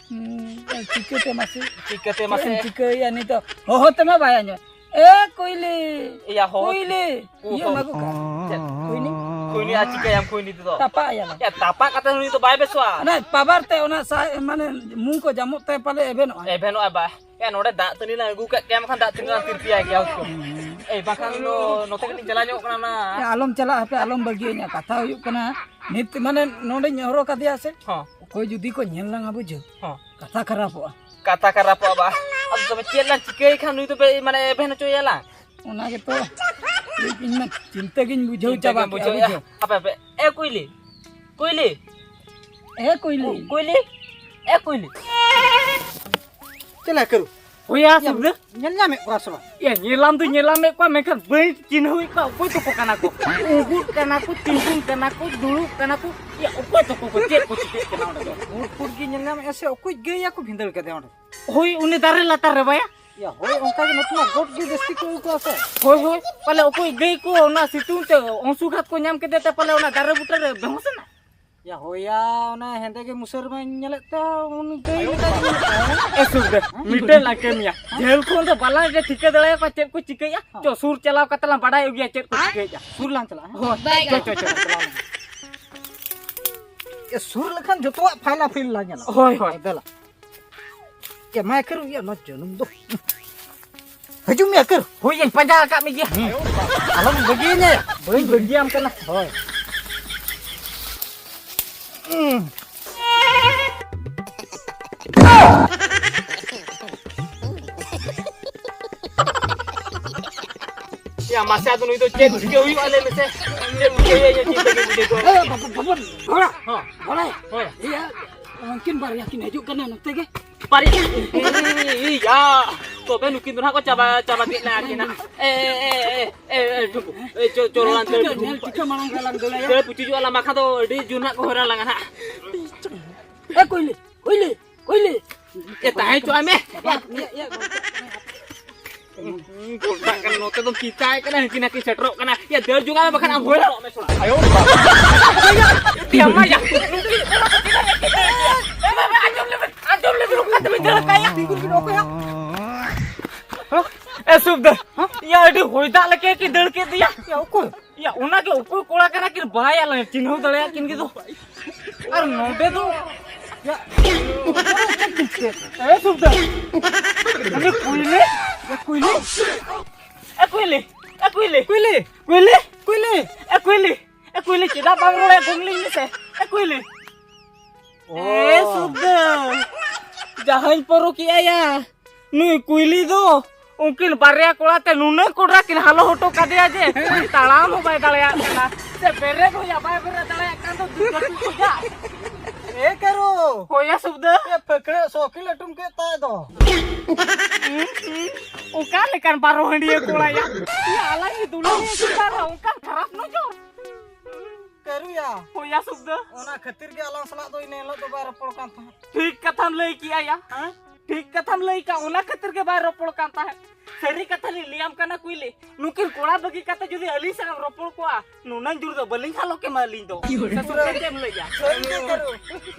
ᱦᱩᱸ, ᱪᱤᱠᱟᱹᱛᱮ ᱢᱟᱥᱮ? ᱪᱤᱠᱟᱹᱛᱮ ᱪᱮᱫ ᱢᱟᱥᱮ? ᱮᱢ ᱪᱤᱠᱟᱹᱭᱟ ᱱᱤᱛᱚᱜ? ᱦᱚᱦᱚ ᱛᱮᱢᱟ ᱵᱟᱭ ᱟᱸᱡᱚᱢ᱾ ᱮ ᱠᱩᱭᱞᱤ! ᱮᱭᱟ, ᱦᱚᱦᱚ᱾ ᱠᱩᱭᱞᱤ! ᱚ, ᱤᱭᱟᱹ ᱦᱚᱦᱚ᱾ ᱢᱟᱹᱜᱩ ᱠᱟᱱ᱾ ᱪᱮᱫ? ᱠᱩᱭᱞᱤ? ᱠᱩᱭᱞᱤ ᱟᱨ ᱪᱤᱠᱟᱹᱭᱟᱢ ᱠᱩᱭᱞᱤ ᱛᱮᱫᱚ? ᱛᱟᱯᱟᱜ ᱟᱭᱟᱞᱟᱝ᱾ ᱮ, ᱛᱟᱯᱟᱜ ᱠᱟᱛᱮ ᱩᱱᱤ ᱫᱚ ᱵᱟᱭ ᱵᱮᱥᱚᱜᱼᱟ᱾ ᱚᱱᱟ ᱯᱟᱵᱟᱨ ᱛᱮ ᱚᱱᱟ ᱥᱟ-, ᱢᱟᱱᱮ ᱢᱩ ᱠᱚ ᱡᱟᱢᱚᱜ ᱛᱮ ᱯᱟᱞᱮ ᱮᱵᱷᱮᱱᱚᱜᱼᱟ᱾ ᱮᱵᱷᱮᱱᱚᱜᱼᱟ ᱵᱟ᱾ ᱮ, ᱱᱚᱰᱮ ᱫᱟᱜ ᱛᱟᱹᱱᱤ ᱞᱟᱝ ᱟᱹᱜᱩ ᱠᱟᱜ ᱠᱮᱭᱟ, ᱵᱟᱠᱷᱟᱱ ᱫᱟᱜ ᱛᱟᱹᱱᱤ ᱞᱟᱝ ᱛᱤᱨᱯᱤᱭᱟᱭ ᱠᱮᱭᱟ ᱦᱩᱛᱠᱟᱹᱢ᱾ ᱮᱭ, ᱵᱟᱠᱷᱟᱱ ᱫᱚ ᱱᱚᱛᱮ ᱠᱟᱹᱴᱤᱡ ᱪᱟᱞᱟᱣ ᱧᱚᱜ ᱠᱟᱱᱟ ᱱᱟ᱾ ᱮ, ᱟᱞᱚᱢ ᱪᱟᱞᱟᱜᱼᱟ, ᱦᱟᱯᱮ ᱟᱞᱚᱢ ᱵᱟᱹᱜᱤᱭᱟᱹᱧᱟ᱾ ᱠᱟᱛᱷᱟ ᱦᱩᱭᱩᱜ ᱠᱟᱱᱟ, ᱱᱤᱛ ᱢᱟᱱᱮ ᱱᱚᱰᱮᱧ ᱦᱚᱨᱦᱚ ᱠᱟᱫᱮᱭᱟ ᱥᱮ, ᱦᱚᱸ᱾ ᱚᱠᱚᱭ ᱡᱩᱫᱤ ᱠᱚ ᱧᱮᱞ ᱞᱟᱝᱟ ᱵᱩᱡᱷᱟᱹᱣ, ᱦᱚᱸ᱾ ᱠᱟᱛᱷᱟ ᱠᱷᱟᱨᱟᱯᱚᱜᱼᱟ᱾ ᱠᱟᱛᱷᱟ ᱠᱷᱟᱨᱟᱯᱚᱜᱼᱟ ᱵᱟ᱾ ᱟᱫᱚ ᱛᱚᱵᱮ ᱪᱮᱫ ᱞᱟᱝ ᱪᱤᱠᱟᱹᱭ ᱠᱷᱟᱱ ᱱᱩᱭ ᱫᱚᱯᱮ ᱢᱟᱱᱮ ᱮᱵᱷᱮᱱ ᱦᱚᱪᱚᱭᱟᱞᱟᱝ? ᱚᱱᱟ ᱜᱮᱛᱚ ᱤᱧ ᱢᱟ ᱪᱤᱱᱛᱟᱹ ᱜᱤᱧ ᱵᱩᱡᱷᱟᱹᱣ ᱪᱤᱱᱛᱟᱹ ᱪᱟᱵᱟ ᱜᱮᱢ ᱠᱮᱜᱼᱟ, ᱵᱩᱡᱷᱟᱹᱣᱮᱜᱼᱟ᱾ ᱵᱩᱡᱷᱟᱹᱣ᱾ ᱦᱟᱯᱮ, ᱦᱟᱯᱮ᱾ ᱮ ᱠᱩᱭᱞᱤ, ᱠᱩᱭᱞᱤ᱾ ᱮ ᱠᱩᱭᱞᱤ᱾ ᱠᱩᱭᱞᱤ, ᱮ ᱠᱩᱭᱞᱤ᱾ ᱪᱮᱫ ᱞᱮᱠᱟ ᱠᱟᱹᱨᱩ? ᱦᱳᱭᱟ, ᱭᱟ, ᱥᱩᱵᱫᱟᱹ᱾ ᱧᱮᱞ ᱧᱟᱢᱮᱫ ᱠᱚᱣᱟ ᱥᱮ ᱵᱟᱝ? ᱭᱟ, ᱧᱮᱞᱟᱢ ᱫᱚ ᱧᱮᱞᱟᱢᱮᱫ ᱠᱚᱣᱟ, ᱢᱮᱱᱠᱷᱟᱱ ᱵᱟᱹᱧ ᱪᱤᱱᱦᱟᱹᱣᱮᱫ ᱠᱚᱣᱟ, ᱚᱠᱚᱭ ᱛᱟᱠᱚ ᱠᱟᱱᱟ ᱠᱚ? ᱩᱸᱜᱩᱫ ᱠᱟᱱᱟ ᱠᱚ, ᱛᱤᱸᱜᱩᱱ ᱠᱟᱱᱟ ᱠᱚ, ᱫᱩᱲᱩᱵ ᱠᱟᱱᱟ ᱠᱚ᱾ ᱭᱟ, ᱚᱠᱚᱭ ᱛᱟᱠᱚ ᱠᱚ? ᱪᱮᱫ ᱠᱚ ᱪᱤᱠᱟᱹᱜ ᱠᱟᱱᱟ ᱚᱸᱰᱮ ᱫᱚ? ᱯᱩᱸᱰ ᱯᱩᱸᱰ ᱜᱮ ᱧᱮᱞ ᱧᱟᱢᱮᱫᱼᱟ ᱥᱮ, ᱚᱠᱚᱭ ᱜᱟᱹᱭ ᱭᱟᱠᱚ ᱵᱷᱤᱸᱫᱟᱹᱲ ᱠᱟᱫᱮᱭᱟ ᱚᱸᱰᱮ? ᱦᱳᱭ, ᱩᱱᱤ ᱫᱟᱨᱮ ᱞᱟᱛᱟᱨ ᱨᱮ ᱵᱟᱭᱟ᱾ ᱭᱟ, ᱦᱳᱭ, ᱚᱱᱠᱟ ᱜᱮ ᱱᱚᱛᱮ ᱢᱟ ᱜᱚᱴ ᱜᱮ ᱡᱟᱹᱥᱛᱤ ᱠᱚ ᱟᱹᱭᱠᱟᱹᱣᱟ ᱥᱮ᱾ ᱦᱳᱭ, ᱦᱳᱭ, ᱯᱟᱞᱮ ᱚᱠᱚᱭ ᱜᱟᱹᱭ ᱠᱚ ᱚᱱᱟ ᱥᱤᱛᱩᱝ ᱛᱮ ᱚᱝᱥᱩᱜᱷᱟᱛ ᱠᱚ ᱧᱟᱢ ᱠᱮᱫᱮ ᱛᱮ ᱯᱟᱞᱮ ᱚᱱᱟ ᱫᱟᱨᱮ ᱵᱩᱴᱟᱹ ᱨᱮ ᱵᱮᱦᱩᱸᱥ ᱮᱱᱟ᱾ ᱭᱟ, ᱦᱳᱭ ᱭᱟ, ᱚᱱᱟ ᱦᱮᱸᱫᱮ ᱜᱮ ᱢᱩᱥᱟᱹᱨ ᱢᱟᱧ ᱧᱮᱞᱮᱫ ᱛᱟᱭ, ᱩᱱᱤ ᱜᱟᱹᱭ ᱞᱮᱠᱟ ᱜᱮ ᱢᱮᱱᱟᱜ ᱛᱟᱭᱟ᱾ ᱮ ᱥᱩᱠᱫᱟᱹ, ᱦᱮᱸ? ᱢᱤᱫᱴᱮᱱ ᱞᱟᱝ ᱠᱟᱹᱢᱤᱭᱟ᱾ ᱦᱮᱸ? ᱡᱷᱟᱹᱞ ᱠᱷᱚᱱ ᱫᱚ ᱵᱟᱞᱟᱝ ᱜᱮ ᱴᱷᱤᱠᱟᱹ ᱫᱟᱲᱮᱭᱟᱠᱚᱣᱟ ᱪᱮᱫ ᱠᱚ ᱪᱤᱠᱟᱹᱭᱮᱫᱼᱟ᱾ ᱦᱮᱸ᱾ ᱪᱚ, ᱥᱩᱨ ᱪᱟᱞᱟᱣ ᱠᱟᱛᱮ ᱞᱟᱝ ᱵᱟᱰᱟᱭ ᱟᱹᱜᱩᱭᱟ ᱪᱮᱫ ᱠᱚ ᱪᱤᱠᱟᱹᱭᱮᱫᱼᱟ᱾ ᱥᱩᱨ ᱞᱟᱝ ᱪᱟᱞᱟᱜᱼᱟ, ᱦᱮᱸ? ᱦᱳᱭ᱾ ᱪᱚ, ᱪᱚ, ᱪᱚ, ᱪᱚ᱾ ᱪᱟᱞᱟᱣ ᱞᱮᱱ ᱜᱮ᱾ ᱮ, ᱥᱩᱨ ᱞᱮᱠᱷᱟᱱ ᱡᱚᱛᱚᱣᱟᱜ ᱯᱷᱟᱭᱞᱟ ᱯᱷᱤᱞ ᱞᱟᱝ ᱧᱮᱞᱟ᱾ ᱦᱳᱭ, ᱦᱳᱭ᱾ ᱫᱮᱞᱟ᱾ ᱮ, ᱢᱟ ᱮᱠᱟᱨ ᱤᱭᱟᱹ, ᱱᱚᱣᱟ ᱡᱟᱹᱱᱩᱢ ᱫᱚ᱾ ᱦᱤᱡᱩᱜ ᱢᱮ, ᱟᱹᱠᱟᱹᱨ᱾ ᱦᱳᱭ, ᱤᱧ ᱯᱟᱸᱡᱟ ᱟᱠᱟᱫ ᱢᱮᱜᱮᱭᱟ᱾ ᱦᱩᱸ᱾ ᱟᱞᱚᱢ ᱵᱟᱹᱜᱤᱭᱟᱹᱧᱟ᱾ ᱵᱟᱹᱧ ᱵᱟᱹᱜᱤᱭᱟᱢ ᱠᱟᱱᱟ᱾ ᱦᱳᱭ᱾ ᱦᱩᱸ᱾ ᱭᱟ, ᱢᱟᱥᱮ, ᱟᱫᱚ ᱱᱩᱭ ᱫᱚ ᱪᱮᱫ ᱪᱤᱠᱟᱹ ᱦᱩᱭᱩᱜᱼᱟ, ᱞᱟᱹᱭ ᱢᱮᱥᱮ? ᱪᱮᱫ ᱪᱤᱠᱟᱹ ᱦᱩᱭᱩᱜᱼᱟ, ᱤᱧ ᱪᱮᱫ ᱵᱟᱹᱧ ᱵᱩᱡᱷᱟᱹᱣ ᱠᱚᱣᱟ᱾ ᱮ, ᱵᱟᱵᱟ, ᱵᱟᱵᱟ, ᱵᱟᱵᱟ᱾ ᱦᱚᱸ᱾ ᱵᱟᱵᱟ᱾ ᱦᱳᱭ᱾ ᱤᱭᱟᱹ, ᱩᱱᱠᱤᱱ ᱵᱟᱨᱭᱟ ᱠᱤᱱ ᱦᱤᱡᱩᱜ ᱠᱟᱱᱟ ᱱᱚᱛᱮ ᱜᱮ᱾ ᱯᱟᱨᱤ, ᱤ, ᱤ, ᱤ, ᱭᱟ᱾ ᱛᱚᱵᱮ ᱱᱩᱠᱤᱱ ᱫᱚ ᱱᱟᱦᱟᱜ ᱠᱚ ᱪᱟᱵᱟ, ᱪᱟᱵᱟ ᱠᱮᱫ ᱞᱮ ᱟᱨᱠᱤ ᱱᱟᱦᱟᱜ᱾ ᱮ, ᱮ, ᱮ, ᱮ, ᱮ, ᱮ, ᱴᱩᱠᱩ᱾ ᱮ, ᱪᱚ, ᱪᱚ, ᱧᱮᱞ ᱞᱟᱝ ᱴᱷᱤᱠᱟᱹ, ᱫᱟᱹᱲ᱾ ᱧᱮᱞ ᱴᱷᱤᱠᱟᱹ ᱢᱟᱲᱟᱝ ᱨᱮ ᱞᱟᱝ ᱫᱟᱹᱲᱟᱭᱟ᱾ ᱫᱟᱹᱲ ᱯᱩᱪᱩᱡᱚᱜᱼᱟ ᱞᱟᱝ, ᱵᱟᱠᱷᱟᱱ ᱫᱚ ᱟᱹᱰᱤ ᱡᱳᱨ ᱱᱟᱦᱟᱜ ᱠᱚ ᱦᱚᱭᱨᱟᱱ ᱞᱟᱝᱟ ᱱᱟᱦᱟᱜ᱾ ᱮ, ᱠᱩᱭᱞᱤ, ᱠᱩᱭᱞᱤ, ᱠᱩᱭᱞᱤ᱾ ᱮ, ᱛᱟᱦᱮᱸ ᱦᱚᱪᱚᱣᱟᱜ ᱢᱮ᱾ ᱤᱭᱟᱹ, ᱤᱭᱟᱹ, ᱜᱚᱞᱯᱚ ᱠᱟᱱᱟ᱾ ᱦᱩᱸ, ᱜᱚᱞᱯᱷᱟᱜ ᱠᱟᱱᱟ, ᱱᱚᱛᱮ ᱫᱚᱢ ᱪᱤᱱᱛᱟᱭ ᱠᱟᱱᱟ, ᱦᱟᱹᱱᱠᱤ ᱱᱟᱹᱠᱤᱱ ᱥᱮᱴᱮᱨᱚᱜ ᱠᱟᱱᱟ᱾ ᱭᱟ, ᱫᱟᱹᱲ ᱡᱚᱝᱟᱜ ᱢᱮ, ᱵᱟᱠᱷᱟᱱ ᱟᱢ ᱦᱚᱭ ᱞᱟᱲᱚᱜ ᱢᱮ, ᱥᱚᱲᱟ᱾ ᱟᱭᱳ ᱵᱟᱵᱟ᱾ ᱭᱟ, ᱢᱟ, ᱭᱟ᱾ ᱟᱸᱡᱚᱢ ᱞᱮᱢᱮ, ᱟᱸᱡᱚᱢ᱾ ᱛᱮᱢ ᱫᱟᱹᱲ ᱠᱟᱭᱟ᱾ ᱛᱤᱸᱜᱩᱱ ᱠᱤᱱ ᱚᱠᱚᱭ ᱦᱟᱸᱜ? ᱮ ᱥᱩᱠᱫᱟᱹ, ᱦᱮᱸ? ᱭᱟ, ᱟᱹᱰᱤ ᱦᱚᱭ ᱫᱟᱜ ᱞᱮᱠᱟ ᱠᱤᱱ ᱫᱟᱹᱲ ᱠᱮᱫ ᱫᱮᱭᱟ᱾ ᱭᱟ, ᱚᱠᱚᱭ? ᱭᱟ, ᱚᱱᱟ ᱜᱮ ᱚᱠᱚᱭ ᱠᱚᱲᱟ ᱠᱟᱱᱟ ᱠᱤᱱ ᱵᱟᱭ ᱟᱞᱟᱝ ᱪᱤᱱᱦᱟᱹᱣ ᱫᱟᱲᱮᱭᱟᱜ ᱠᱤᱱ ᱜᱮ ᱫᱚ᱾ ᱟᱨ ᱱᱚᱰᱮ ᱫᱚ, ᱭᱟ, ᱮ ᱥᱩᱠᱫᱟᱹ, ᱩᱱᱤ ᱠᱩᱭᱞᱤ, ᱭᱟ, ᱠᱩᱭᱞᱤ᱾ ᱮ ᱠᱩᱭᱞᱤ, ᱮ ᱠᱩᱭᱞᱤ᱾ ᱠᱩᱭᱞᱤ, ᱠᱩᱭᱞᱤ, ᱠᱩᱭᱞᱤ᱾ ᱮ ᱠᱩᱭᱞᱤ, ᱮ ᱠᱩᱭᱞᱤ, ᱪᱮᱫᱟᱜ ᱵᱟᱢ ᱨᱚᱲᱟ? ᱜᱚᱝᱞᱤᱧ ᱢᱮᱥᱮ᱾ ᱮ ᱠᱩᱭᱞᱤ᱾ ᱮ ᱥᱩᱠᱫᱟᱹ, ᱡᱟᱦᱟᱸᱧ ᱯᱚᱨᱚᱠᱮᱜᱼᱟ ᱭᱟ, ᱱᱩᱭ ᱠᱩᱭᱞᱤ ᱫᱚ ᱩᱱᱠᱤᱱ ᱵᱟᱨᱭᱟ ᱠᱚᱲᱟ ᱛᱮ ᱱᱩᱱᱟᱹᱜ ᱠᱚᱰᱨᱟ ᱠᱤᱱ ᱦᱟᱞᱚ ᱦᱚᱴᱚ ᱠᱟᱫᱮᱭᱟ ᱡᱮ ᱛᱟᱲᱟᱢ ᱦᱚᱸ ᱵᱟᱭ ᱫᱟᱲᱮᱭᱟᱜ ᱠᱟᱱᱟ, ᱥᱮ ᱵᱮᱨᱮᱫ ᱦᱚᱸ ᱭᱟ ᱵᱟᱭ ᱵᱮᱨᱮᱫ ᱫᱟᱲᱮᱭᱟᱜ ᱠᱟᱱ ᱫᱚ ᱫᱩᱨᱜᱟᱹᱯᱩᱨ ᱠᱷᱚᱡᱟᱜ᱾ ᱮ ᱠᱟᱨᱩ! ᱦᱳᱭ ᱭᱟ ᱥᱩᱠᱫᱟᱹ᱾ ᱮ ᱯᱷᱟᱹᱠᱲᱟᱹ ᱥᱚᱠᱤ ᱞᱟᱹᱴᱩᱢ ᱠᱮᱫ ᱛᱟᱭ ᱫᱚ᱾ ᱦᱩᱸ, ᱦᱩᱸ᱾ ᱚᱠᱟ ᱞᱮᱠᱟᱱ ᱵᱟᱨᱚ ᱦᱟᱺᱰᱤᱭᱟᱹ ᱠᱚᱲᱟ ᱭᱟ? ᱭᱟ, ᱟᱞᱟᱝ ᱜᱮ ᱫᱩᱞᱟᱹᱲᱤᱭᱟᱹ ᱪᱮᱛᱟᱱ ᱨᱮ ᱚᱱᱠᱟᱱ ᱠᱷᱟᱨᱟᱯ ᱱᱚᱡᱚᱨ᱾ ᱠᱟᱹᱨᱩᱭᱟ᱾ ᱦᱳᱭ ᱭᱟ ᱥᱩᱠᱫᱟᱹ᱾ ᱚᱱᱟ ᱠᱷᱟᱹᱛᱤᱨ ᱜᱮ ᱟᱞᱟᱝ ᱥᱟᱞᱟᱜ ᱫᱚ ᱤᱱᱟᱹ ᱦᱤᱞᱳᱜ ᱫᱚ ᱵᱟᱭ ᱨᱚᱯᱚᱲ ᱠᱟᱱ ᱛᱟᱦᱮᱸᱫ᱾ ᱴᱷᱤᱠ ᱠᱟᱛᱷᱟᱢ ᱞᱟᱹᱭ ᱠᱮᱜᱼᱟ ᱭᱟ᱾ ᱦᱮᱸ? ᱴᱷᱤᱠ ᱠᱟᱛᱷᱟᱢ ᱞᱟᱹᱭ ᱠᱟᱜ, ᱚᱱᱟ ᱠᱷᱟᱹᱛᱤᱨ ᱜᱮ ᱵᱟᱭ ᱨᱚᱯᱚᱲ ᱠᱟᱱ ᱛᱟᱦᱮᱸᱫ᱾ ᱥᱟᱹᱨᱤ ᱠᱟᱛᱷᱟ ᱞᱤᱧ ᱞᱟᱹᱭᱟᱢ ᱠᱟᱱᱟ ᱠᱩᱭᱞᱤ, ᱱᱩᱠᱤᱱ ᱠᱚᱲᱟ ᱵᱟᱹᱜᱤ ᱠᱟᱛᱮ ᱡᱩᱫᱤ ᱟᱹᱞᱤᱧ ᱥᱟᱶ ᱮᱢ ᱨᱚᱯᱚᱲ ᱠᱚᱜᱼᱟ, ᱱᱩᱱᱟᱹᱝ ᱡᱳᱨ ᱫᱚ ᱵᱟᱹᱞᱤᱧ ᱦᱟᱞᱚ ᱠᱮᱢᱟ ᱟᱹᱞᱤᱧ ᱫᱚ᱾ ᱥᱮ ᱥᱩᱠᱫᱟᱹ ᱪᱮᱫ ᱮᱢ ᱞᱟᱹᱭᱟ? ᱥᱟᱹᱨᱤ ᱜᱮ ᱠᱟᱹᱨᱩ᱾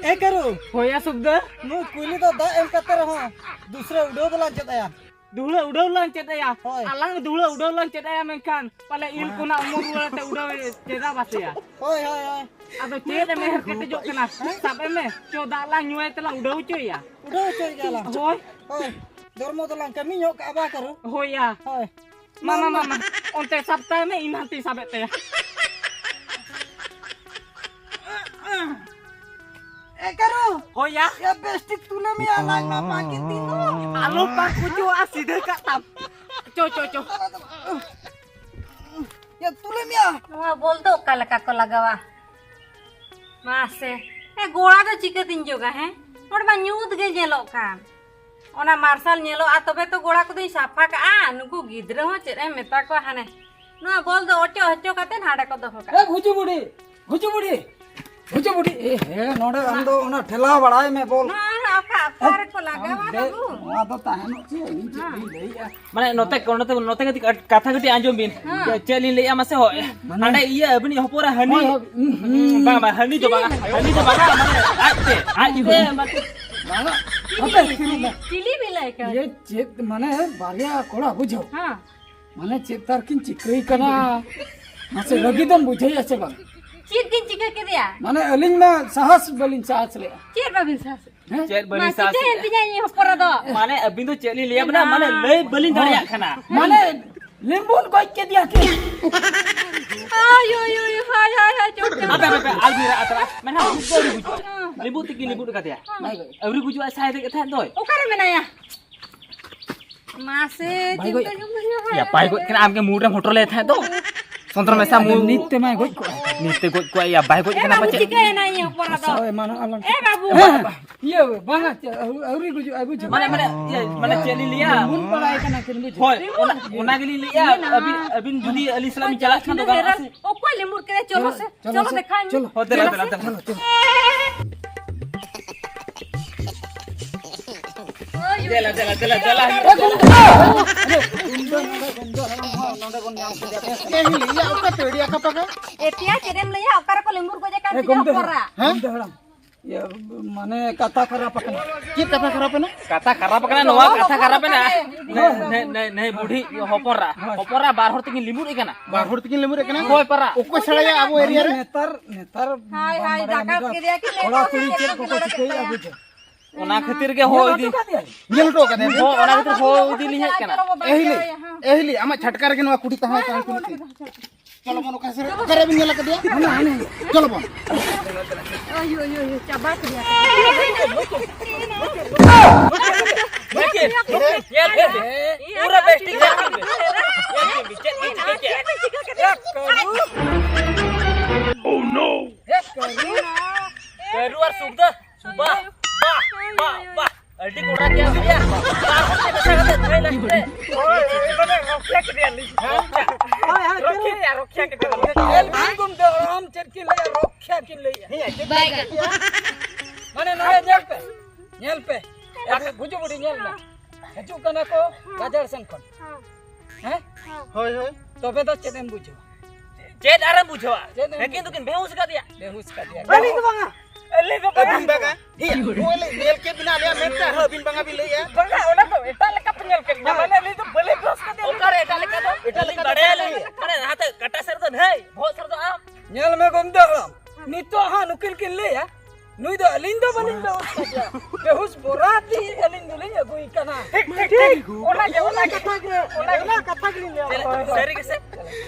ᱮ ᱠᱟᱹᱨᱩ᱾ ᱦᱳᱭ ᱭᱟ ᱥᱩᱠᱫᱟᱹ᱾ ᱱᱩᱭ ᱠᱩᱭᱞᱤ ᱫᱚ ᱫᱟᱜ ᱮᱢ ᱠᱟᱛᱮ ᱨᱮᱦᱚᱸ ᱫᱩᱥᱨᱟᱹ ᱩᱰᱟᱹᱣ ᱫᱚᱞᱟᱝ ᱪᱮᱫ ᱟᱭᱟ᱾ ᱫᱷᱩᱲᱟᱹ ᱩᱰᱟᱹᱣ ᱞᱟᱝ ᱪᱮᱫ ᱟᱭᱟ᱾ ᱦᱳᱭ᱾ ᱟᱞᱟᱝ ᱫᱷᱩᱲᱟᱹ ᱩᱰᱟᱹᱣ ᱞᱟᱝ ᱪᱮᱫ ᱟᱭᱟ, ᱢᱮᱱᱠᱷᱟᱱ ᱯᱟᱞᱮ ᱤᱞ ᱠᱚᱱᱟ ᱩᱢᱩᱞ ᱨᱩᱣᱟᱹᱲ ᱛᱮ ᱩᱰᱟᱹᱣ ᱮ ᱪᱮᱫᱟ ᱵᱟᱥᱮᱭᱟ᱾ ᱦᱳᱭ, ᱦᱳᱭ, ᱦᱳᱭ᱾ ᱟᱫᱚ ᱪᱮᱫ ᱮᱢ ᱮᱦᱮᱨ ᱠᱮᱴᱮᱡᱚᱜ ᱠᱟᱱᱟ? ᱥᱟᱵ ᱮ ᱢᱮ, ᱪᱚ ᱫᱟᱜ ᱞᱟᱝ ᱧᱩᱭ ᱛᱮᱞᱟᱝ ᱩᱰᱟᱹᱣ ᱦᱚᱪᱚᱭᱮᱭᱟ᱾ ᱩᱰᱟᱹᱣ ᱦᱚᱪᱚᱭ ᱜᱮᱭᱟᱞᱟᱝ᱾ ᱦᱳᱭ᱾ ᱦᱳᱭ᱾ ᱫᱷᱚᱨᱢᱚ ᱫᱚᱞᱟᱝ ᱠᱟᱹᱢᱤ ᱧᱚᱜ ᱠᱟᱜᱼᱟ, ᱵᱟ ᱠᱟᱹᱨᱩ? ᱦᱳᱭ ᱭᱟ᱾ ᱦᱳᱭ᱾ ᱢᱟ, ᱢᱟ, ᱢᱟ, ᱢᱟ᱾ ᱚᱱᱛᱮ ᱥᱟᱵ ᱛᱟᱭ ᱢᱮ, ᱤᱧ ᱦᱟᱱᱛᱮᱧ ᱥᱟᱵᱮᱫ ᱛᱟᱭᱟ᱾ ᱮ ᱠᱟᱹᱨᱩ! ᱦᱳᱭ ᱭᱟ᱾ ᱮ ᱵᱮᱥ ᱴᱷᱤᱠ ᱛᱩᱞᱟᱹᱢ ᱭᱟ, ᱞᱟᱡ ᱢᱟ ᱵᱟᱝ ᱜᱮ ᱛᱤᱸᱜᱩ᱾ ᱟᱞᱚ ᱯᱟᱸᱠ ᱦᱚᱪᱚᱣᱟᱜᱼᱟ, ᱥᱤᱫᱷᱟᱹ ᱠᱟᱜ ᱛᱟᱢ᱾ ᱪᱚ, ᱪᱚ, ᱪᱚ᱾ ᱭᱟ, ᱛᱩᱞᱟᱹᱢ ᱭᱟ᱾ ᱱᱚᱣᱟ ᱵᱚᱞ ᱫᱚ ᱚᱠᱟ ᱞᱮᱠᱟ ᱠᱚ ᱞᱟᱜᱟᱣᱟ? ᱢᱟᱥᱮ, ᱮ, ᱜᱚᱲᱟ ᱫᱚ ᱪᱤᱠᱟᱹᱛᱤᱧ ᱡᱳᱜᱟ, ᱦᱮᱸ? ᱱᱚᱰᱮ ᱢᱟ ᱧᱩᱛ ᱜᱮ ᱧᱮᱞᱚᱜ ᱠᱟᱱ᱾ ᱚᱱᱟ ᱢᱟᱨᱥᱟᱞ ᱧᱮᱞᱚᱜᱼᱟ, ᱛᱚᱵᱮ ᱛᱚ ᱜᱚᱲᱟ ᱠᱚᱫᱚᱧ ᱥᱟᱯᱷᱟ ᱠᱟᱜᱼᱟ᱾ ᱱᱩᱠᱩ ᱜᱤᱫᱽᱨᱟᱹ ᱦᱚᱸ ᱪᱮᱫ ᱮᱢ ᱢᱮᱛᱟ ᱠᱚᱣᱟ, ᱦᱟᱱᱮ ᱱᱚᱣᱟ ᱵᱚᱞ ᱫᱚ ᱚᱪᱚ ᱦᱚᱪᱚ ᱠᱟᱛᱮ ᱦᱟᱸᱰᱮ ᱠᱚ ᱫᱚᱦᱚ ᱠᱟᱜᱼᱟ᱾ ᱮ, ᱵᱷᱩᱡᱩ ᱵᱩᱰᱷᱤ, ᱵᱷᱩᱡᱩ ᱵᱩᱰᱷᱤ, ᱵᱷᱩᱡᱩ ᱵᱩᱰᱷᱤ, ᱮ, ᱦᱮ, ᱱᱚᱰᱮ ᱟᱢ ᱫᱚ ᱚᱱᱟ ᱴᱷᱮᱞᱟᱣ ᱵᱟᱲᱟᱭ ᱢᱮ ᱵᱚᱞ᱾ ᱱᱚᱣᱟ ᱚᱠᱟ, ᱚᱠᱟ ᱨᱮᱠᱚ ᱞᱟᱜᱟᱣᱟ ᱟᱢ ᱫᱮ, ᱵᱟᱹᱵᱩ? ᱱᱚᱣᱟ ᱫᱚ ᱛᱟᱦᱮᱱᱚᱜ ᱪᱮ, ᱤᱧ ᱪᱮᱫ ᱦᱮᱸ᱾ ᱤᱧ ᱞᱟᱹᱭᱮᱜᱼᱟ? ᱢᱟᱱᱮ ᱱᱚᱛᱮ, ᱱᱚᱛᱮ, ᱱᱚᱛᱮ ᱠᱟᱹᱴᱤᱡ ᱠᱟᱛᱷᱟ ᱠᱟᱹᱴᱤᱡ ᱟᱸᱡᱚᱢ ᱵᱤᱱ᱾ ᱦᱮᱸ᱾ ᱪᱮᱫ ᱞᱤᱧ ᱞᱟᱹᱭᱮᱜᱼᱟ ᱢᱟᱥᱮ? ᱦᱳᱭ᱾ ᱢᱟᱱᱮ ᱦᱟᱸᱰᱮ ᱤᱭᱟᱹ ᱟᱹᱵᱤᱱᱤᱡ ᱦᱚᱯᱚᱱ ᱨᱮ ᱦᱟᱹᱱᱤ, ᱦᱳᱭ, ᱦᱳᱭ, ᱦᱩᱸ, ᱦᱩᱸ᱾ ᱵᱟᱝ, ᱵᱟᱝ, ᱦᱟᱹᱱᱤ ᱫᱚ ᱵᱟᱝᱟ, ᱦᱟᱹᱱᱤ ᱫᱚ ᱵᱟᱝᱟ, ᱢᱟᱱᱮ ᱟᱡᱛᱮ, ᱟᱡᱛᱮ, ᱢᱟᱱᱮ ᱵᱟᱝᱟ, ᱟᱯᱮ ᱛᱤᱨᱩᱵ ᱢᱮ᱾ ᱪᱤᱞᱤ ᱵᱤᱱ ᱞᱟᱹᱭ ᱠᱟᱱᱟ? ᱤᱭᱟᱹ ᱪᱮᱫ ᱢᱟᱱᱮ ᱵᱟᱨᱭᱟ ᱠᱚᱲᱟ ᱵᱩᱡᱷᱟᱹᱣ᱾ ᱦᱮᱸ᱾ ᱢᱟᱱᱮ ᱪᱮᱫ ᱛᱟᱨ ᱠᱤᱱ ᱪᱤᱠᱟᱹᱭ ᱠᱟᱱᱟ? ᱢᱟᱥᱮ ᱨᱟᱹᱜᱤ ᱫᱚᱢ ᱵᱩᱡᱷᱟᱹᱣᱮᱫᱼᱟ ᱥᱮ ᱵᱟᱝ? ᱪᱮᱫ ᱠᱤᱱ ᱪᱤᱠᱟᱹ ᱠᱮᱫᱮᱭᱟ? ᱢᱟᱱᱮ ᱟᱹᱞᱤᱧ ᱢᱟ ᱥᱟᱦᱟᱥ ᱵᱟᱹᱞᱤᱧ ᱥᱟᱦᱟᱥ ᱞᱮᱫᱼᱟ᱾ ᱪᱮᱫ ᱵᱟᱵᱤᱱ ᱥᱟᱦᱟᱥ? ᱦᱮᱸ? ᱪᱮᱫ ᱵᱟᱹᱞᱤᱧ ᱢᱟ ᱥᱟᱦᱟᱥ ᱪᱤᱠᱟᱹᱭᱮᱱ ᱞᱮᱫᱼᱟ? ᱛᱤᱧᱟ ᱤᱧ ᱦᱚᱯᱚᱱ ᱫᱚ? ᱢᱟᱱᱮ ᱟᱹᱵᱤᱱ ᱫᱚ ᱪᱮᱫ ᱞᱤᱧ ᱞᱟᱹᱭᱟ ᱵᱮᱱᱟ? ᱢᱟᱱᱮ ᱞᱟᱹᱭ ᱵᱟᱹᱞᱤᱧ ᱫᱟᱲᱮᱭᱟᱜ ᱠᱟᱱᱟ᱾ ᱢᱟᱱᱮ ᱞᱤᱢᱵᱩᱱ ᱜᱚᱡ ᱠᱮᱫᱮᱭᱟ ᱠᱤ? ᱦᱟᱭ, ᱦᱟᱭ, ᱦᱟᱭ, ᱦᱟᱭ, ᱦᱟᱭ, ᱦᱟᱭ, ᱪᱚᱴ ᱪᱟᱸᱫᱚ᱾ ᱟᱯᱮ, ᱟᱯᱮ, ᱟᱯᱮ, ᱟᱞᱢᱤᱨᱟ ᱟᱛᱨᱟ᱾ ᱢᱮᱱᱠᱷᱟᱱ ᱩᱵ ᱫᱚ ᱟᱹᱣᱨᱤ ᱜᱩᱡᱩᱜᱼᱟ᱾ ᱞᱤᱢᱵᱩ ᱛᱤᱠᱤ ᱞᱤᱢᱵᱩ ᱠᱟᱫᱮᱭᱟ᱾ ᱵᱟᱭ ᱜᱚᱡ᱾ ᱟᱹᱣᱨᱤ ᱜᱩᱡᱩᱜᱼᱟ, ᱥᱟᱭ ᱫᱮᱡ ᱛᱟᱦᱮᱸᱫ ᱫᱚᱭ᱾ ᱚᱠᱟᱨᱮ ᱢᱮᱱᱟᱭᱟ? ᱢᱟᱥᱮ, ᱵᱟᱭ ᱜᱚᱡ᱾ ᱪᱤᱱᱛᱟᱹ ᱜᱮᱢ ᱵᱩᱡᱷᱟᱹᱣᱟ᱾ ᱭᱟ, ᱵᱟᱭ ᱜᱚᱡ ᱠᱟᱱᱟ, ᱟᱢᱜᱮ ᱢᱩᱰ ᱨᱮᱢ ᱦᱚᱴᱚᱨ ᱞᱮᱫ ᱛᱟᱦᱮᱸᱫ ᱫᱚ᱾ ᱥᱚᱱᱛᱨᱚ ᱢᱮᱥᱟ ᱢᱩᱰ᱾ ᱱᱤᱛ ᱛᱮ ᱢᱟᱭ ᱜᱚᱡ ᱠᱚᱜᱼᱟ᱾ ᱱᱤᱛ ᱛᱮ ᱜᱚᱡ ᱠᱚᱜᱼᱟ, ᱭᱟ, ᱵᱟᱭ ᱜᱚᱡ ᱮ ᱠᱟᱱᱟ ᱵᱟᱹᱵᱩ, ᱯᱟᱪᱮᱫ᱾ ᱪᱤᱠᱟᱹᱭᱮᱱᱟ ᱤᱧ ᱦᱚᱯᱚᱱ ᱫᱚ? ᱥᱟᱶ ᱮᱢᱟᱱᱚᱜ ᱟᱞᱟᱝ᱾ ᱮ ᱵᱟᱹᱵᱩ᱾ ᱦᱮᱸ, ᱤᱭᱟᱹ, ᱵᱟᱝᱟ, ᱪᱮᱫ, ᱟᱹᱣ-, ᱟᱹᱣᱨᱤ ᱜᱩᱡᱩᱜ ᱟᱭ, ᱵᱩᱡᱷᱟᱹᱣ᱾ ᱢᱟᱱᱮ, ᱢᱟᱱᱮ, ᱤᱭᱟᱹ, ᱢᱟᱱᱮ, ᱪᱮᱫ ᱞᱤᱧ ᱞᱟᱹᱭᱟ? ᱵᱩᱞ ᱵᱟᱲᱟᱭ ᱠᱟᱱᱟ ᱠᱤᱱ, ᱵᱩᱡᱷᱟᱹᱣ᱾ ᱦᱳᱭ, ᱚᱱᱟ, ᱚᱱᱟ ᱜᱮᱞᱤᱧ ᱞᱟᱹᱭᱟ᱾ ᱢᱮᱱᱟᱜᱼᱟ᱾ ᱟᱹᱵᱤᱱ, ᱟᱹᱵᱤᱱ ᱡᱩᱫᱤ ᱟᱹᱞᱤᱧ ᱥᱟᱞᱟᱜ ᱵᱤᱱ ᱪᱟᱞᱟᱜ ᱠᱷᱟᱱ ᱫᱚ ᱜᱟᱱᱚᱜᱼᱟ ᱥᱮ? ᱚᱠᱚᱭ ᱞᱮ ᱢᱩᱨ ᱠᱮᱫᱟ? ᱪᱚᱞᱚ ᱥᱮ, ᱪᱚᱞᱚ ᱪᱚᱞᱚ ᱥᱮ, ᱫᱮᱠᱷᱟᱣ ᱧᱚᱜ᱾ ᱪᱚᱞᱚ, ᱫᱮᱞᱟ, ᱪᱚᱞᱚ ᱫᱮᱞᱟ, ᱥᱮ᱾ ᱫᱮᱞᱟ, ᱪᱚᱞᱚ᱾ ᱫᱮᱞᱟ, ᱫᱮᱞᱟ, ᱫᱮᱞᱟ, ᱫᱮᱞᱟ᱾ ᱮ, ᱦᱤᱞᱤ, ᱭᱟ, ᱚᱠᱟ ᱛᱮ ᱟᱹᱰᱤ ᱟᱠᱟ ᱯᱟᱠᱟ? ᱮᱛᱤᱭᱟ, ᱪᱮᱫ ᱮᱢ ᱞᱟᱹᱭᱟ? ᱚᱠᱟ ᱨᱮᱠᱚ ᱞᱮᱢᱵᱩᱨ ᱜᱚᱡ ᱟᱠᱟᱱ ᱮ, ᱛᱤᱧᱟ ᱜᱚᱢᱠᱮ ᱦᱚᱯᱚᱱ ᱨᱟ? ᱦᱮᱸ? ᱜᱚᱢᱠᱮ ᱦᱟᱲᱟᱢ, ᱤᱭᱟᱹ, ᱢᱟᱱᱮ ᱠᱟᱛᱷᱟ ᱠᱷᱟᱨᱟᱯ ᱟᱠᱟᱱᱟ᱾ ᱪᱮᱫ ᱠᱟᱛᱷᱟ ᱠᱷᱟᱨᱟᱯ ᱮᱱᱟ? ᱱᱚᱣᱟ ᱠᱟᱛᱷᱟ ᱠᱷᱟᱨᱟᱯ ᱮᱱᱟ᱾ ᱦᱮᱸ᱾ ᱱᱮ, ᱱᱮ, ᱱᱮ, ᱱᱮ ᱵᱩᱰᱷᱤ ᱦᱚᱯᱚᱱ ᱨᱟ, ᱦᱳᱭ᱾ ᱦᱚᱯᱚᱱ ᱨᱟ ᱵᱟᱨ ᱦᱚᱲ ᱛᱮᱠᱤᱱ ᱞᱤᱢᱩᱨ ᱮ ᱠᱟᱱᱟ᱾ ᱵᱟᱨ ᱦᱚᱲ ᱛᱮᱠᱤᱱ ᱞᱤᱢᱩᱨ ᱮ ᱠᱟᱱᱟ? ᱦᱳᱭ, ᱯᱟᱨᱟ᱾ ᱚᱠᱚᱭ ᱥᱟᱲᱟᱭᱟ ᱟᱵᱚ ᱮᱨᱤᱭᱟ ᱨᱮ? ᱱᱮᱛᱟᱨ, ᱱᱮᱛᱟᱨ ᱦᱟᱭ, ᱵᱟᱢ ᱦᱟᱭ, ᱵᱟᱲᱟᱭᱟ, ᱰᱟᱠᱟᱛ ᱱᱮᱛᱟᱨ ᱠᱮᱫᱮᱭᱟ ᱠᱤᱱ, ᱞᱟᱹᱭ ᱠᱚᱲᱟ ᱠᱚ ᱠᱩᱲᱤ ᱪᱮᱫ ᱪᱮᱫ ᱠᱚᱠᱚ ᱠᱚ ᱪᱤᱠᱟᱹᱭᱮᱫᱼᱟ, ᱪᱤᱠᱟᱹᱭᱟ? ᱵᱩᱡᱷᱟᱹᱣ? ᱚᱱᱟ ᱠᱷᱟᱹᱛᱤᱨ ᱜᱮ ᱦᱚᱦᱚ ᱤᱫᱤ᱾ ᱧᱮᱞ ᱦᱚᱴᱚ ᱠᱟᱫᱮᱭᱟ? ᱦᱚᱸ, ᱚᱱᱟ ᱠᱷᱟᱹᱛᱤᱨ ᱦᱚᱦᱚ ᱤᱫᱤ ᱞᱤᱧ ᱦᱮᱡ ᱠᱟᱱᱟ᱾ ᱮ ᱦᱤᱞᱤ, ᱮ ᱦᱤᱞᱤ, ᱟᱢᱟᱜ ᱪᱷᱟᱴᱠᱟ ᱨᱮᱜᱮ ᱱᱚᱣᱟ ᱠᱩᱰᱤ ᱛᱟᱦᱮᱸ ᱠᱟᱱᱟ, ᱠᱩᱰᱤ᱾ ᱪᱚᱞᱚ ᱵᱚᱱ, ᱚᱠᱟ ᱥᱮᱫ ᱨᱮ, ᱚᱠᱟᱨᱮ ᱵᱤᱱ ᱧᱮᱞ ᱟᱠᱟᱫᱮᱭᱟ? ᱦᱟᱱᱟ, ᱦᱟᱱᱮ᱾ ᱪᱚᱞᱚ ᱵᱚᱱ᱾ ᱟᱭᱳ, ᱟᱭᱳ, ᱟᱭᱳ, ᱪᱟᱵᱟ ᱠᱮᱫᱮᱭᱟ᱾ ᱧᱮᱞ ᱯᱮ, ᱯᱩᱨᱟᱹ ᱵᱮᱥ ᱴᱷᱤᱠ ᱧᱮᱞ ᱯᱮ᱾ ᱧᱮᱞ ᱯᱮ, ᱪᱮᱫ ᱵᱤᱱ ᱪᱤᱠᱟᱹ ᱠᱮᱫᱟ? Oh no! ᱠᱟᱹᱨᱩ ᱟᱨ ᱥᱩᱠᱫᱟᱹ᱾ ᱵᱟᱦ, ᱵᱟᱦ, ᱵᱟᱦ, ᱵᱟᱦ᱾ ᱟᱹᱰᱤ ᱠᱚᱲᱟ ᱜᱮᱭᱟ ᱵᱷᱟᱭᱟ᱾ ᱵᱟᱨ ᱦᱚᱲ ᱛᱮ ᱢᱮᱥᱟ ᱠᱟᱛᱮ ᱫᱚᱦᱚᱭ ᱞᱟᱹᱜᱤᱫ ᱛᱮ᱾ ᱦᱳᱭ, ᱦᱳᱭ, ᱢᱟᱱᱮ ᱨᱚᱠᱷᱭᱟ ᱠᱮᱫᱮᱭᱟᱞᱤᱧ᱾ ᱨᱚᱠᱷᱭᱟ᱾ ᱦᱳᱭ, ᱦᱳᱭ, ᱨᱚᱠᱷᱭᱟ, ᱨᱚᱠᱷᱭᱟ ᱠᱮᱫᱮᱭᱟᱞᱤᱧ᱾ ᱮᱞ ᱵᱤᱱ ᱜᱩᱢ ᱫᱚ ᱟᱢ ᱪᱮᱫ ᱠᱤᱱ ᱞᱟᱹᱭᱟ? ᱨᱚᱠᱷᱭᱟ ᱠᱤᱱ ᱞᱟᱹᱭᱟ᱾ ᱦᱮᱸ, ᱪᱮᱫ ᱵᱟᱭ ᱞᱟᱹᱭᱟ? ᱜᱟᱱᱚᱜᱼᱟ᱾ ᱢᱟᱱᱮ ᱱᱚᱰᱮ ᱧᱮᱞ ᱯᱮ, ᱧᱮᱞ ᱯᱮ᱾ ᱟᱵᱚ ᱵᱩᱡᱩ ᱵᱩᱰᱷᱤ ᱧᱮᱞ ᱢᱮ᱾ ᱦᱤᱡᱩᱜ ᱠᱟᱱᱟ ᱠᱚ ᱵᱟᱡᱟᱨ ᱥᱮᱱ ᱠᱷᱚᱱ᱾ ᱦᱮᱸ? ᱦᱳᱭ, ᱦᱳᱭ᱾ ᱛᱚᱵᱮ ᱫᱚ ᱪᱮᱫ ᱮᱢ ᱵᱩᱡᱷᱟᱹᱣᱟ? ᱪᱮᱫ ᱟᱨᱮᱢ ᱵᱩᱡᱷᱟᱹᱣᱟ? ᱪᱮᱫ ᱮᱢ ᱦᱮᱸ, ᱠᱤᱱᱛᱩ ᱵᱩᱡᱷᱟᱹᱣᱟ? ᱠᱤᱱ ᱵᱮᱦᱩᱥ ᱠᱟᱫᱮᱭᱟ᱾ ᱵᱮᱦᱩᱥ ᱠᱟᱫᱮᱭᱟ᱾ ᱟᱹᱞᱤᱧ ᱫᱚ ᱵᱟᱝᱟ᱾ ᱟᱹᱞᱤᱧ ᱫᱚ ᱵᱟᱝ᱾ ᱟᱹᱵᱤᱱ ᱵᱟᱝᱟ? ᱦᱮᱸ, ᱱᱚᱜᱼᱚᱭ ᱞᱮ ᱧᱮᱞ ᱠᱮᱫ ᱵᱤᱱᱟ, ᱟᱞᱮᱭᱟᱜ ᱢᱮᱫ ᱛᱮ, ᱟᱨᱦᱚᱸ ᱟᱹᱵᱤᱱ ᱵᱟᱝᱟ ᱵᱤᱱ ᱞᱟᱹᱭᱮᱜᱼᱟ? ᱵᱟᱝᱟ, ᱚᱱᱟ ᱫᱚ ᱮᱴᱟᱜ ᱞᱮᱠᱟ ᱯᱮ ᱧᱮᱞ ᱠᱮᱫ ᱞᱤᱧᱟ᱾ ᱢᱟᱱᱮ ᱟᱹᱞᱤᱧ ᱫᱚ ᱵᱟᱹᱞᱤᱧ ᱵᱮᱦᱩᱥ ᱠᱟᱛᱮ ᱚᱠᱟᱨᱮ ᱮᱴᱟᱜ ᱞᱮᱠᱟ ᱫᱚ ᱵᱟᱹᱞᱤᱧ ᱵᱟᱲᱟᱭᱟ ᱟᱹᱞᱤᱧ᱾ ᱟᱨᱮ, ᱦᱟᱛᱮ ᱠᱟᱴᱟ ᱥᱮᱫ ᱫᱚ ᱱᱟᱹᱭ, ᱵᱚᱦᱚᱜ ᱥᱮᱫ ᱫᱚ ᱟᱢ᱾ ᱧᱮᱞ ᱢᱮ ᱜᱚᱢᱫᱟ ᱦᱟᱲᱟᱢ, ᱱᱤᱛᱚᱜ ᱦᱟᱸᱜ ᱱᱩᱠᱤᱱ ᱠᱤᱱ ᱞᱟᱹᱭᱟ, ᱱᱩᱭ ᱫᱚ ᱟᱹᱞᱤᱧ ᱫᱚ ᱵᱟᱹᱞᱤᱧ ᱵᱮᱦᱩᱥ ᱠᱟᱫᱮᱭᱟ, ᱵᱮᱦᱩᱥ ᱵᱚᱨᱟᱛ ᱜᱮ ᱟᱹᱞᱤᱧ ᱫᱚᱞᱤᱧ ᱟᱹᱜᱩᱭ ᱠᱟᱱᱟ᱾ ᱴᱷᱤᱠ, ᱴᱷᱤᱠ, ᱴᱷᱤᱠ᱾ ᱚᱱᱟ ᱜᱮ, ᱚᱱᱟ ᱜᱮ᱾ ᱠᱟᱛᱷᱟ ᱜᱮ, ᱚᱱᱟ ᱠᱟᱛᱷᱟ ᱜᱮᱞᱤᱧ ᱞᱟᱹᱭᱟ᱾ ᱥᱟᱹᱨᱤ, ᱥᱟᱹᱨᱤ ᱜᱮᱥᱮ?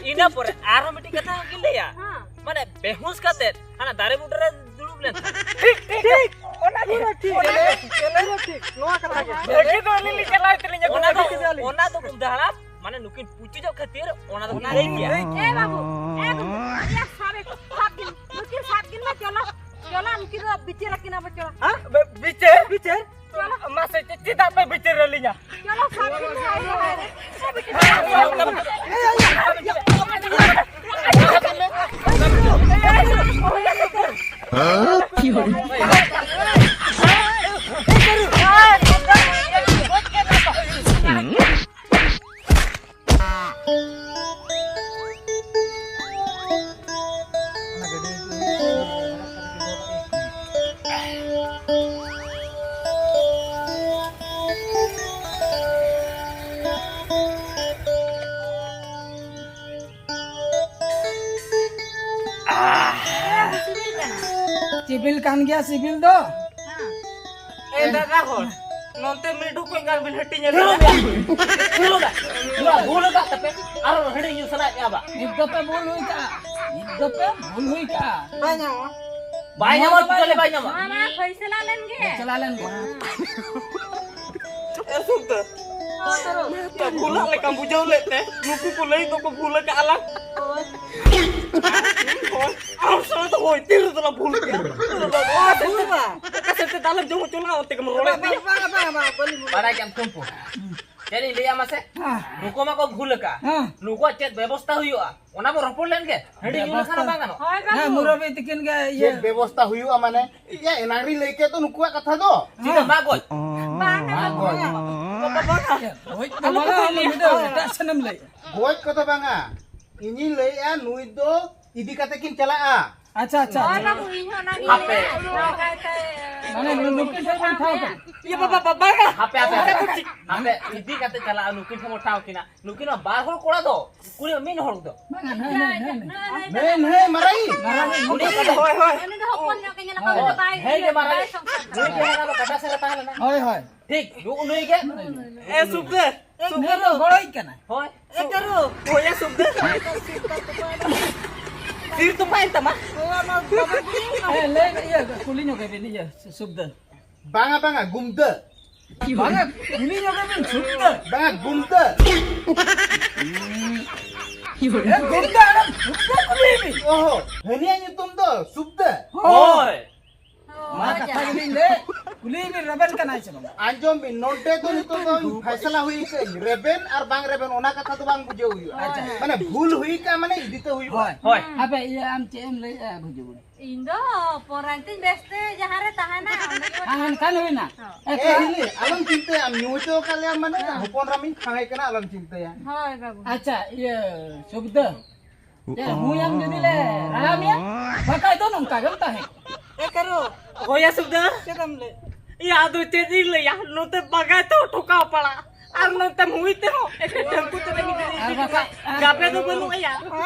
ᱤᱱᱟᱹ ᱯᱚᱨᱮ ᱟᱨᱦᱚᱸ ᱢᱤᱫᱴᱤᱡ ᱠᱟᱛᱷᱟ ᱦᱚᱸ ᱠᱤᱱ ᱞᱟᱹᱭᱟ᱾ ᱦᱮᱸ᱾ ᱢᱟᱱᱮ ᱵᱮᱦᱩᱥ ᱠᱟᱛᱮ ᱦᱟᱱᱟ ᱫᱟᱨᱮ ᱵᱩᱴᱟᱹ ᱨᱮ ᱫᱩᱲᱩᱵ ᱞᱮᱱ ᱛᱟᱦᱮᱸᱫ᱾ ᱴᱷᱤᱠ, ᱴᱷᱤᱠ, ᱴᱷᱤᱠ᱾ ᱚᱱᱟ ᱜᱮ, ᱴᱷᱤᱠ, ᱚᱱᱟ ᱜᱮ᱾ ᱴᱷᱤᱠ, ᱱᱚᱣᱟ ᱠᱟᱛᱷᱟ ᱜᱮ᱾ ᱟᱹᱰᱤ ᱫᱚ ᱟᱹᱞᱤᱧ ᱞᱤᱧ ᱪᱟᱞᱟᱣ ᱛᱮᱞᱤᱧ ᱟᱹᱜᱩ ᱚᱱᱟ ᱫᱚ, ᱠᱮᱫᱟ᱾ ᱚᱱᱟ ᱫᱚ ᱜᱚᱢᱫᱟ ᱦᱟᱲᱟᱢ, ᱢᱟᱱᱮ ᱱᱩᱠᱤᱱ ᱯᱩᱪᱩᱡᱚᱜ ᱠᱷᱟᱹᱛᱤᱨ ᱚᱱᱟ ᱫᱚ ᱞᱟᱹᱭ ᱠᱮᱭᱟ᱾ ᱮ ᱵᱟᱹᱵᱩ, ᱮ ᱵᱟᱹᱵᱩ, ᱮ ᱥᱟᱵ ᱮ, ᱥᱟᱵ ᱠᱤᱱ, ᱱᱩᱠᱤᱱ ᱥᱟᱵ ᱠᱤᱱ ᱢᱮ, ᱪᱚᱞᱚ, ᱪᱚᱞᱚ, ᱩᱱᱠᱤᱱ ᱫᱚ ᱵᱤᱪᱟᱹᱨ ᱟᱹᱠᱤᱱᱟ ᱵᱚ, ᱪᱚᱞᱚ᱾ ᱦᱮᱸ? ᱵᱤ-, ᱵᱤᱪᱟᱹᱨ? ᱵᱤᱪᱟᱹᱨ? ᱪᱚᱞᱚ᱾ ᱢᱟᱥᱮ, ᱪᱮ-, ᱪᱮᱫᱟᱜ ᱯᱮ ᱵᱤᱪᱟᱹᱨ ᱟᱹᱞᱤᱧᱟ? ᱪᱚᱞᱚ, ᱥᱟᱵ ᱠᱤᱱ ᱢᱮ, ᱦᱟᱭ ᱨᱮ, ᱦᱟᱭ ᱨᱮ᱾ ᱥᱤᱵᱤᱞ ᱠᱟᱱ ᱜᱮᱭᱟ ᱥᱤᱵᱤᱞ ᱫᱚ᱾ ᱮ ᱫᱟᱫᱟ ᱦᱚᱲ, ᱱᱚᱱᱛᱮ ᱢᱤᱫ ᱴᱩᱠᱩᱡ ᱜᱟᱱ ᱵᱤᱱ ᱦᱟᱹᱴᱤᱧᱟ᱾ ᱠᱷᱮᱞᱳᱰᱟ, ᱠᱷᱮᱞᱳᱰᱟ᱾ ᱱᱚᱣᱟ ᱵᱷᱩᱞ ᱟᱠᱟᱫ ᱛᱟᱯᱮ, ᱟᱨᱚ ᱦᱟᱺᱰᱤ ᱧᱩ ᱥᱟᱱᱟᱭᱮᱫ ᱢᱮᱭᱟ ᱵᱟ? ᱱᱤᱛ ᱫᱚᱯᱮ ᱵᱷᱩᱞ ᱦᱩᱭ ᱠᱟᱜᱼᱟ, ᱱᱤᱛ ᱫᱚᱯᱮ ᱵᱷᱩᱞ ᱦᱩᱭ ᱠᱟᱜᱼᱟ᱾ ᱵᱟᱭ ᱧᱟᱢᱚᱜᱼᱟ᱾ ᱵᱟᱭ ᱧᱟᱢᱚᱜᱼᱟ, ᱱᱚᱣᱟ ᱫᱚ ᱪᱮᱫ ᱞᱮ ᱵᱟᱭ ᱧᱟᱢᱚᱜᱼᱟ? ᱱᱚᱣᱟ ᱢᱟ ᱯᱷᱟᱭᱥᱟᱞᱟ ᱞᱮᱱ ᱜᱮ᱾ ᱪᱟᱞᱟᱣ ᱞᱮᱱ ᱜᱮ᱾ ᱮ ᱥᱩᱠᱫᱟᱹ, ᱭᱟ, ᱵᱷᱩᱞᱟᱜ ᱞᱮᱠᱟᱢ ᱵᱩᱡᱷᱟᱹᱣ ᱞᱮᱫ ᱛᱮ, ᱱᱩᱠᱩ ᱠᱚ ᱞᱟᱹᱭ ᱫᱚᱠᱚ ᱵᱷᱩᱞ ᱟᱠᱟᱫᱼᱟ ᱞᱟᱝ᱾ ᱦᱳᱭ᱾ ᱦᱳᱭ, ᱟᱢ ᱥᱟᱶ ᱫᱚ ᱦᱳᱭ, ᱛᱤ ᱨᱮᱫᱚ ᱞᱟᱝ ᱵᱷᱩᱞ ᱠᱮᱫᱼᱟ? ᱚᱠᱟ ᱥᱮᱫ ᱛᱮ, ᱚᱠᱟ ᱥᱮᱫ ᱛᱮ ᱫᱟᱞᱮᱢ ᱡᱚᱢ ᱦᱚᱪᱚ ᱞᱟᱝᱟ, ᱚᱱᱛᱮ ᱜᱮᱢ ᱨᱚᱲᱮᱫ ᱛᱤᱧᱟ᱾ ᱵᱟᱝ, ᱵᱟᱝ, ᱵᱟᱝ, ᱵᱟᱹᱞᱤᱧ ᱵᱷᱩᱞ᱾ ᱵᱟᱲᱟᱭ ᱜᱮᱭᱟᱢ ᱴᱩᱢᱯᱩ, ᱪᱮᱫ ᱤᱧ ᱞᱟᱹᱭᱟ ᱢᱟᱥᱮ? ᱦᱮᱸ᱾ ᱱᱩᱠᱩ ᱢᱟᱠᱚ ᱵᱷᱩᱞ ᱟᱠᱟᱫ᱾ ᱦᱮᱸ᱾ ᱱᱩᱠᱩᱣᱟᱜ ᱪᱮᱫ ᱵᱮᱵᱚᱥᱛᱷᱟ ᱦᱩᱭᱩᱜᱼᱟ, ᱚᱱᱟ ᱵᱚ ᱨᱚᱯᱚᱲ ᱞᱮᱱ ᱜᱮ᱾ ᱦᱟᱺᱰᱤ ᱧᱩ ᱞᱮᱠᱷᱟᱱ ᱵᱮᱵᱚᱥᱛᱷᱟ ᱦᱚᱸ ᱵᱟᱝ ᱜᱟᱱᱚᱜᱼᱟ᱾ ᱦᱳᱭ, ᱦᱮᱸ, ᱵᱟᱹᱵᱩ᱾ ᱢᱩᱨᱟᱹᱵᱤ ᱛᱤᱠᱤᱱ ᱜᱮ ᱤᱭᱟᱹ᱾ ᱪᱮᱫ ᱵᱮᱵᱚᱥᱛᱷᱟ ᱦᱩᱭᱩᱜᱼᱟ ᱢᱟᱱᱮ? ᱤᱭᱟᱹ, ᱮᱱᱟᱝ ᱨᱤᱧ ᱞᱟᱹᱭ ᱠᱮᱫ ᱫᱚ ᱱᱩᱠᱩᱣᱟᱜ ᱠᱟᱛᱷᱟ ᱫᱚ᱾ ᱵᱟᱝ, ᱵᱟᱝ, ᱵᱟᱝ᱾ ᱵᱟᱵᱟ, ᱵᱟᱝ᱾ ᱜᱚᱡ ᱫᱚ ᱵᱟᱝᱟ, ᱩᱱᱤ ᱫᱚ ᱮᱴᱟᱜ ᱥᱮᱱᱮᱢ ᱞᱟᱹᱭᱮᱜᱼᱟ᱾ ᱜᱚᱡ ᱠᱚᱫᱚ ᱵᱟᱝᱟ, ᱤᱧᱤᱧ ᱞᱟᱹᱭᱮᱜᱼᱟ ᱱᱩᱭ ᱫᱚ ᱤᱫᱤ ᱠᱟᱛᱮ ᱠᱤᱱ ᱪᱟᱞᱟᱜᱼᱟ᱾ ᱟᱪᱪᱷᱟ, ᱟᱪᱪᱷᱟ, ᱦᱳᱭ ᱟᱪᱪᱷᱟ᱾ ᱵᱟᱹᱵᱩ, ᱤᱧ ᱦᱚᱸ ᱚᱱᱟ ᱜᱮ ᱦᱟᱯᱮ᱾ ᱢᱮᱱᱮᱫ ᱛᱟᱦᱮᱸᱫ᱾ ᱢᱟᱱᱮ ᱱᱩᱠᱤᱱ ᱴᱷᱮᱱ ᱵᱚᱱ ᱴᱷᱟᱶ ᱠᱚᱣᱟ᱾ ᱤᱭᱟᱹ ᱵᱟᱵᱟ, ᱵᱟᱵᱟ᱾ ᱦᱟᱯᱮ, ᱦᱟᱯᱮ, ᱦᱟᱯᱮ᱾ ᱦᱟᱯᱮ, ᱤᱫᱤ ᱠᱟᱛᱮ ᱪᱟᱞᱟᱜᱼᱟ, ᱱᱩᱠᱤᱱ ᱴᱷᱮᱱ ᱵᱚᱱ ᱴᱷᱟᱶ ᱠᱤᱱᱟ᱾ ᱱᱩᱠᱤᱱ ᱢᱟ ᱵᱟᱨ ᱦᱚᱲ ᱠᱚᱲᱟ ᱫᱚ, ᱠᱩᱲᱤ ᱢᱟ ᱢᱤᱫ ᱦᱚᱲ ᱫᱚ᱾ ᱵᱟᱝᱟ, ᱱᱟᱹᱭ, ᱱᱟᱹᱭ, ᱱᱟᱹᱭ, ᱱᱟᱹᱭ᱾ ᱱᱟᱹᱭ, ᱱᱟᱹᱭ, ᱢᱟᱨᱟᱝ᱾ ᱢᱟᱨᱟᱝ᱾ ᱩᱱᱤ ᱫᱚ, ᱦᱳᱭ, ᱦᱳᱭ᱾ ᱩᱱᱤ ᱫᱚ ᱦᱚᱯᱚᱱ ᱧᱚᱜ ᱜᱮ ᱧᱮᱞᱚᱜ ᱠᱟᱱᱟ, ᱦᱳᱭ᱾ ᱩᱱᱤ ᱫᱚ ᱵᱟᱭ ᱦᱮᱸ ᱜᱮ ᱢᱟᱨᱟᱝ᱾ ᱱᱩᱭ ᱜᱮ ᱦᱟᱱᱟ ᱫᱚ ᱠᱟᱴᱟ ᱥᱮᱫ ᱨᱮ ᱛᱟᱦᱮᱸ ᱞᱮᱱᱟ᱾ ᱦᱳᱭ, ᱦᱳᱭ᱾ ᱴᱷᱤᱠ, ᱱᱩᱜᱼᱩ ᱱᱩᱭ ᱜᱮ᱾ ᱮ, ᱥᱩᱠᱫᱟᱹ, ᱱᱩᱭ ᱫᱚ ᱥᱩᱠᱫᱟᱹ᱾ ᱜᱚᱲᱚᱭᱤᱡ ᱠᱟᱱᱟᱭ᱾ ᱦᱳᱭ᱾ ᱮ, ᱠᱟᱹᱨᱩ᱾ ᱦᱳᱭ, ᱭᱟ, ᱥᱩᱠᱫᱟᱹ᱾ ᱥᱤᱨ ᱛᱚᱯᱟᱭᱮᱱ ᱛᱟᱢᱟ᱾ ᱚ, ᱚᱱᱟ ᱵᱟᱵᱟ ᱜᱮ᱾ ᱦᱮᱸ, ᱞᱟᱹᱭ, ᱤᱭᱟᱹ, ᱠᱩᱞᱤ ᱧᱚᱜ ᱠᱟᱭ ᱵᱤᱱ, ᱤᱭᱟᱹ, ᱥᱩᱠᱫᱟᱹ᱾ ᱵᱟᱝᱟ, ᱵᱟᱝᱟ, ᱜᱩᱢᱫᱟᱹ᱾ ᱵᱟᱝᱟ, ᱠᱩᱞᱤ ᱧᱚᱜ ᱠᱟᱭ ᱵᱤᱱ, ᱥᱩᱠᱫᱟᱹ᱾ ᱵᱟᱝᱟ, ᱜᱩᱢᱫᱟᱹ᱾ ᱮ, ᱜᱩᱢᱫᱟᱹ, ᱟᱨ ᱥᱩᱠᱫᱟᱹ ᱠᱩᱞᱤ ᱵᱤᱱ᱾ ᱚᱦᱚ, ᱦᱟᱹᱱᱤᱭᱟᱜ ᱧᱩᱛᱩᱢ ᱫᱚ ᱥᱩᱠᱫᱟᱹ᱾ ᱦᱳᱭ᱾ ᱢᱟ ᱠᱟᱛᱷᱟ ᱜᱮᱞᱤᱧ ᱞᱟᱹᱭ, ᱠᱩᱞᱤ ᱵᱤᱱ, ᱨᱮᱵᱮᱱ ᱠᱟᱱᱟᱭ ᱥᱮ ᱵᱟᱝ? ᱟᱸᱡᱚᱢ ᱵᱤᱱ, ᱱᱚᱰᱮ ᱫᱚ ᱱᱤᱛᱚᱜ ᱫᱚ ᱯᱷᱟᱭᱥᱟᱞᱟ ᱦᱩᱭ ᱠᱟᱱ, ᱨᱮᱵᱮᱱ ᱟᱨ ᱵᱟᱝ ᱨᱮᱵᱮᱱ, ᱚᱱᱟ ᱠᱟᱛᱷᱟ ᱫᱚ ᱵᱟᱝ ᱵᱩᱡᱷᱟᱹᱣ ᱦᱩᱭᱩᱜᱼᱟ᱾ ᱟᱪᱪᱷᱟ᱾ ᱢᱟᱱᱮ ᱵᱷᱩᱞ ᱦᱩᱭ ᱠᱟᱱ, ᱢᱟᱱᱮ ᱤᱫᱤ ᱛᱮ ᱦᱩᱭᱩᱜᱼᱟ᱾ ᱦᱳᱭ᱾ ᱦᱳᱭ᱾ ᱟᱯᱮ ᱤᱭᱟᱹ, ᱟᱢ ᱪᱮᱫ ᱮᱢ ᱞᱟᱹᱭᱮᱫᱼᱟ, ᱵᱩᱡᱷᱟᱹᱣ ᱵᱟᱹᱧ᱾ ᱤᱧ ᱫᱚ ᱯᱚᱨᱟᱭ ᱛᱤᱧ ᱵᱮᱥᱛᱮ ᱡᱟᱦᱟᱸ ᱨᱮ ᱛᱟᱦᱮᱱᱟ, ᱚᱸᱰᱮ ᱜᱮ ᱦᱮᱸ, ᱮᱱᱠᱷᱟᱱ ᱦᱩᱭᱱᱟ᱾ ᱦᱳᱭ᱾ ᱮ, ᱦᱤᱞᱤ, ᱟᱞᱚᱢ ᱪᱤᱱᱛᱟᱹᱭᱟ, ᱟᱢ ᱧᱩ ᱦᱚᱪᱚ ᱟᱠᱟᱫ ᱞᱮᱭᱟᱢ, ᱢᱟᱱᱮ ᱦᱮᱸ᱾ ᱦᱚᱯᱚᱱ ᱮᱨᱟᱢ ᱤᱧ ᱠᱷᱟᱣᱟᱭ ᱠᱟᱱᱟ, ᱟᱞᱚᱢ ᱪᱤᱱᱛᱟᱹᱭᱟ᱾ ᱦᱳᱭ ᱵᱟᱹᱵᱩ᱾ ᱟᱪᱪᱷᱟ, ᱤᱭᱟᱹ, ᱥᱩᱵᱫᱟᱹ, ᱪᱮᱫ, ᱦᱩᱭᱟᱢ ᱡᱩᱫᱤ ᱞᱮ ᱨᱟᱲᱟ ᱢᱮᱭᱟ, ᱵᱟᱠᱷᱟᱡ ᱫᱚ ᱱᱚᱝᱠᱟ ᱜᱮᱢ ᱛᱟᱦᱮᱸ᱾ ᱮ ᱠᱟᱨᱚ, ᱦᱳᱭ ᱭᱟ ᱥᱩᱵᱫᱟᱹ᱾ ᱪᱮᱫ ᱮᱢ ᱞᱟᱹᱭ? ᱭᱟ, ᱟᱫᱚ ᱪᱮᱫ ᱤᱧ ᱞᱟᱹᱭᱟ, ᱱᱚᱛᱮ ᱵᱟᱜᱟᱭ ᱛᱮᱦᱚᱸ ᱴᱷᱚᱠᱟᱣ ᱯᱟᱲᱟ, ᱟᱨ ᱱᱚᱛᱮ ᱢᱩᱭ ᱛᱮᱦᱚᱸ ᱮᱠᱮᱱ ᱰᱷᱟᱹᱝᱠᱩ ᱛᱮᱞᱮ ᱜᱤᱫᱤ ᱟᱨ ᱤᱫᱤ ᱵᱟᱠᱷᱟᱡ, ᱠᱟᱱᱟ᱾ ᱜᱟᱵᱮ ᱫᱚ ᱵᱟᱹᱱᱩᱜ ᱟᱭᱟ᱾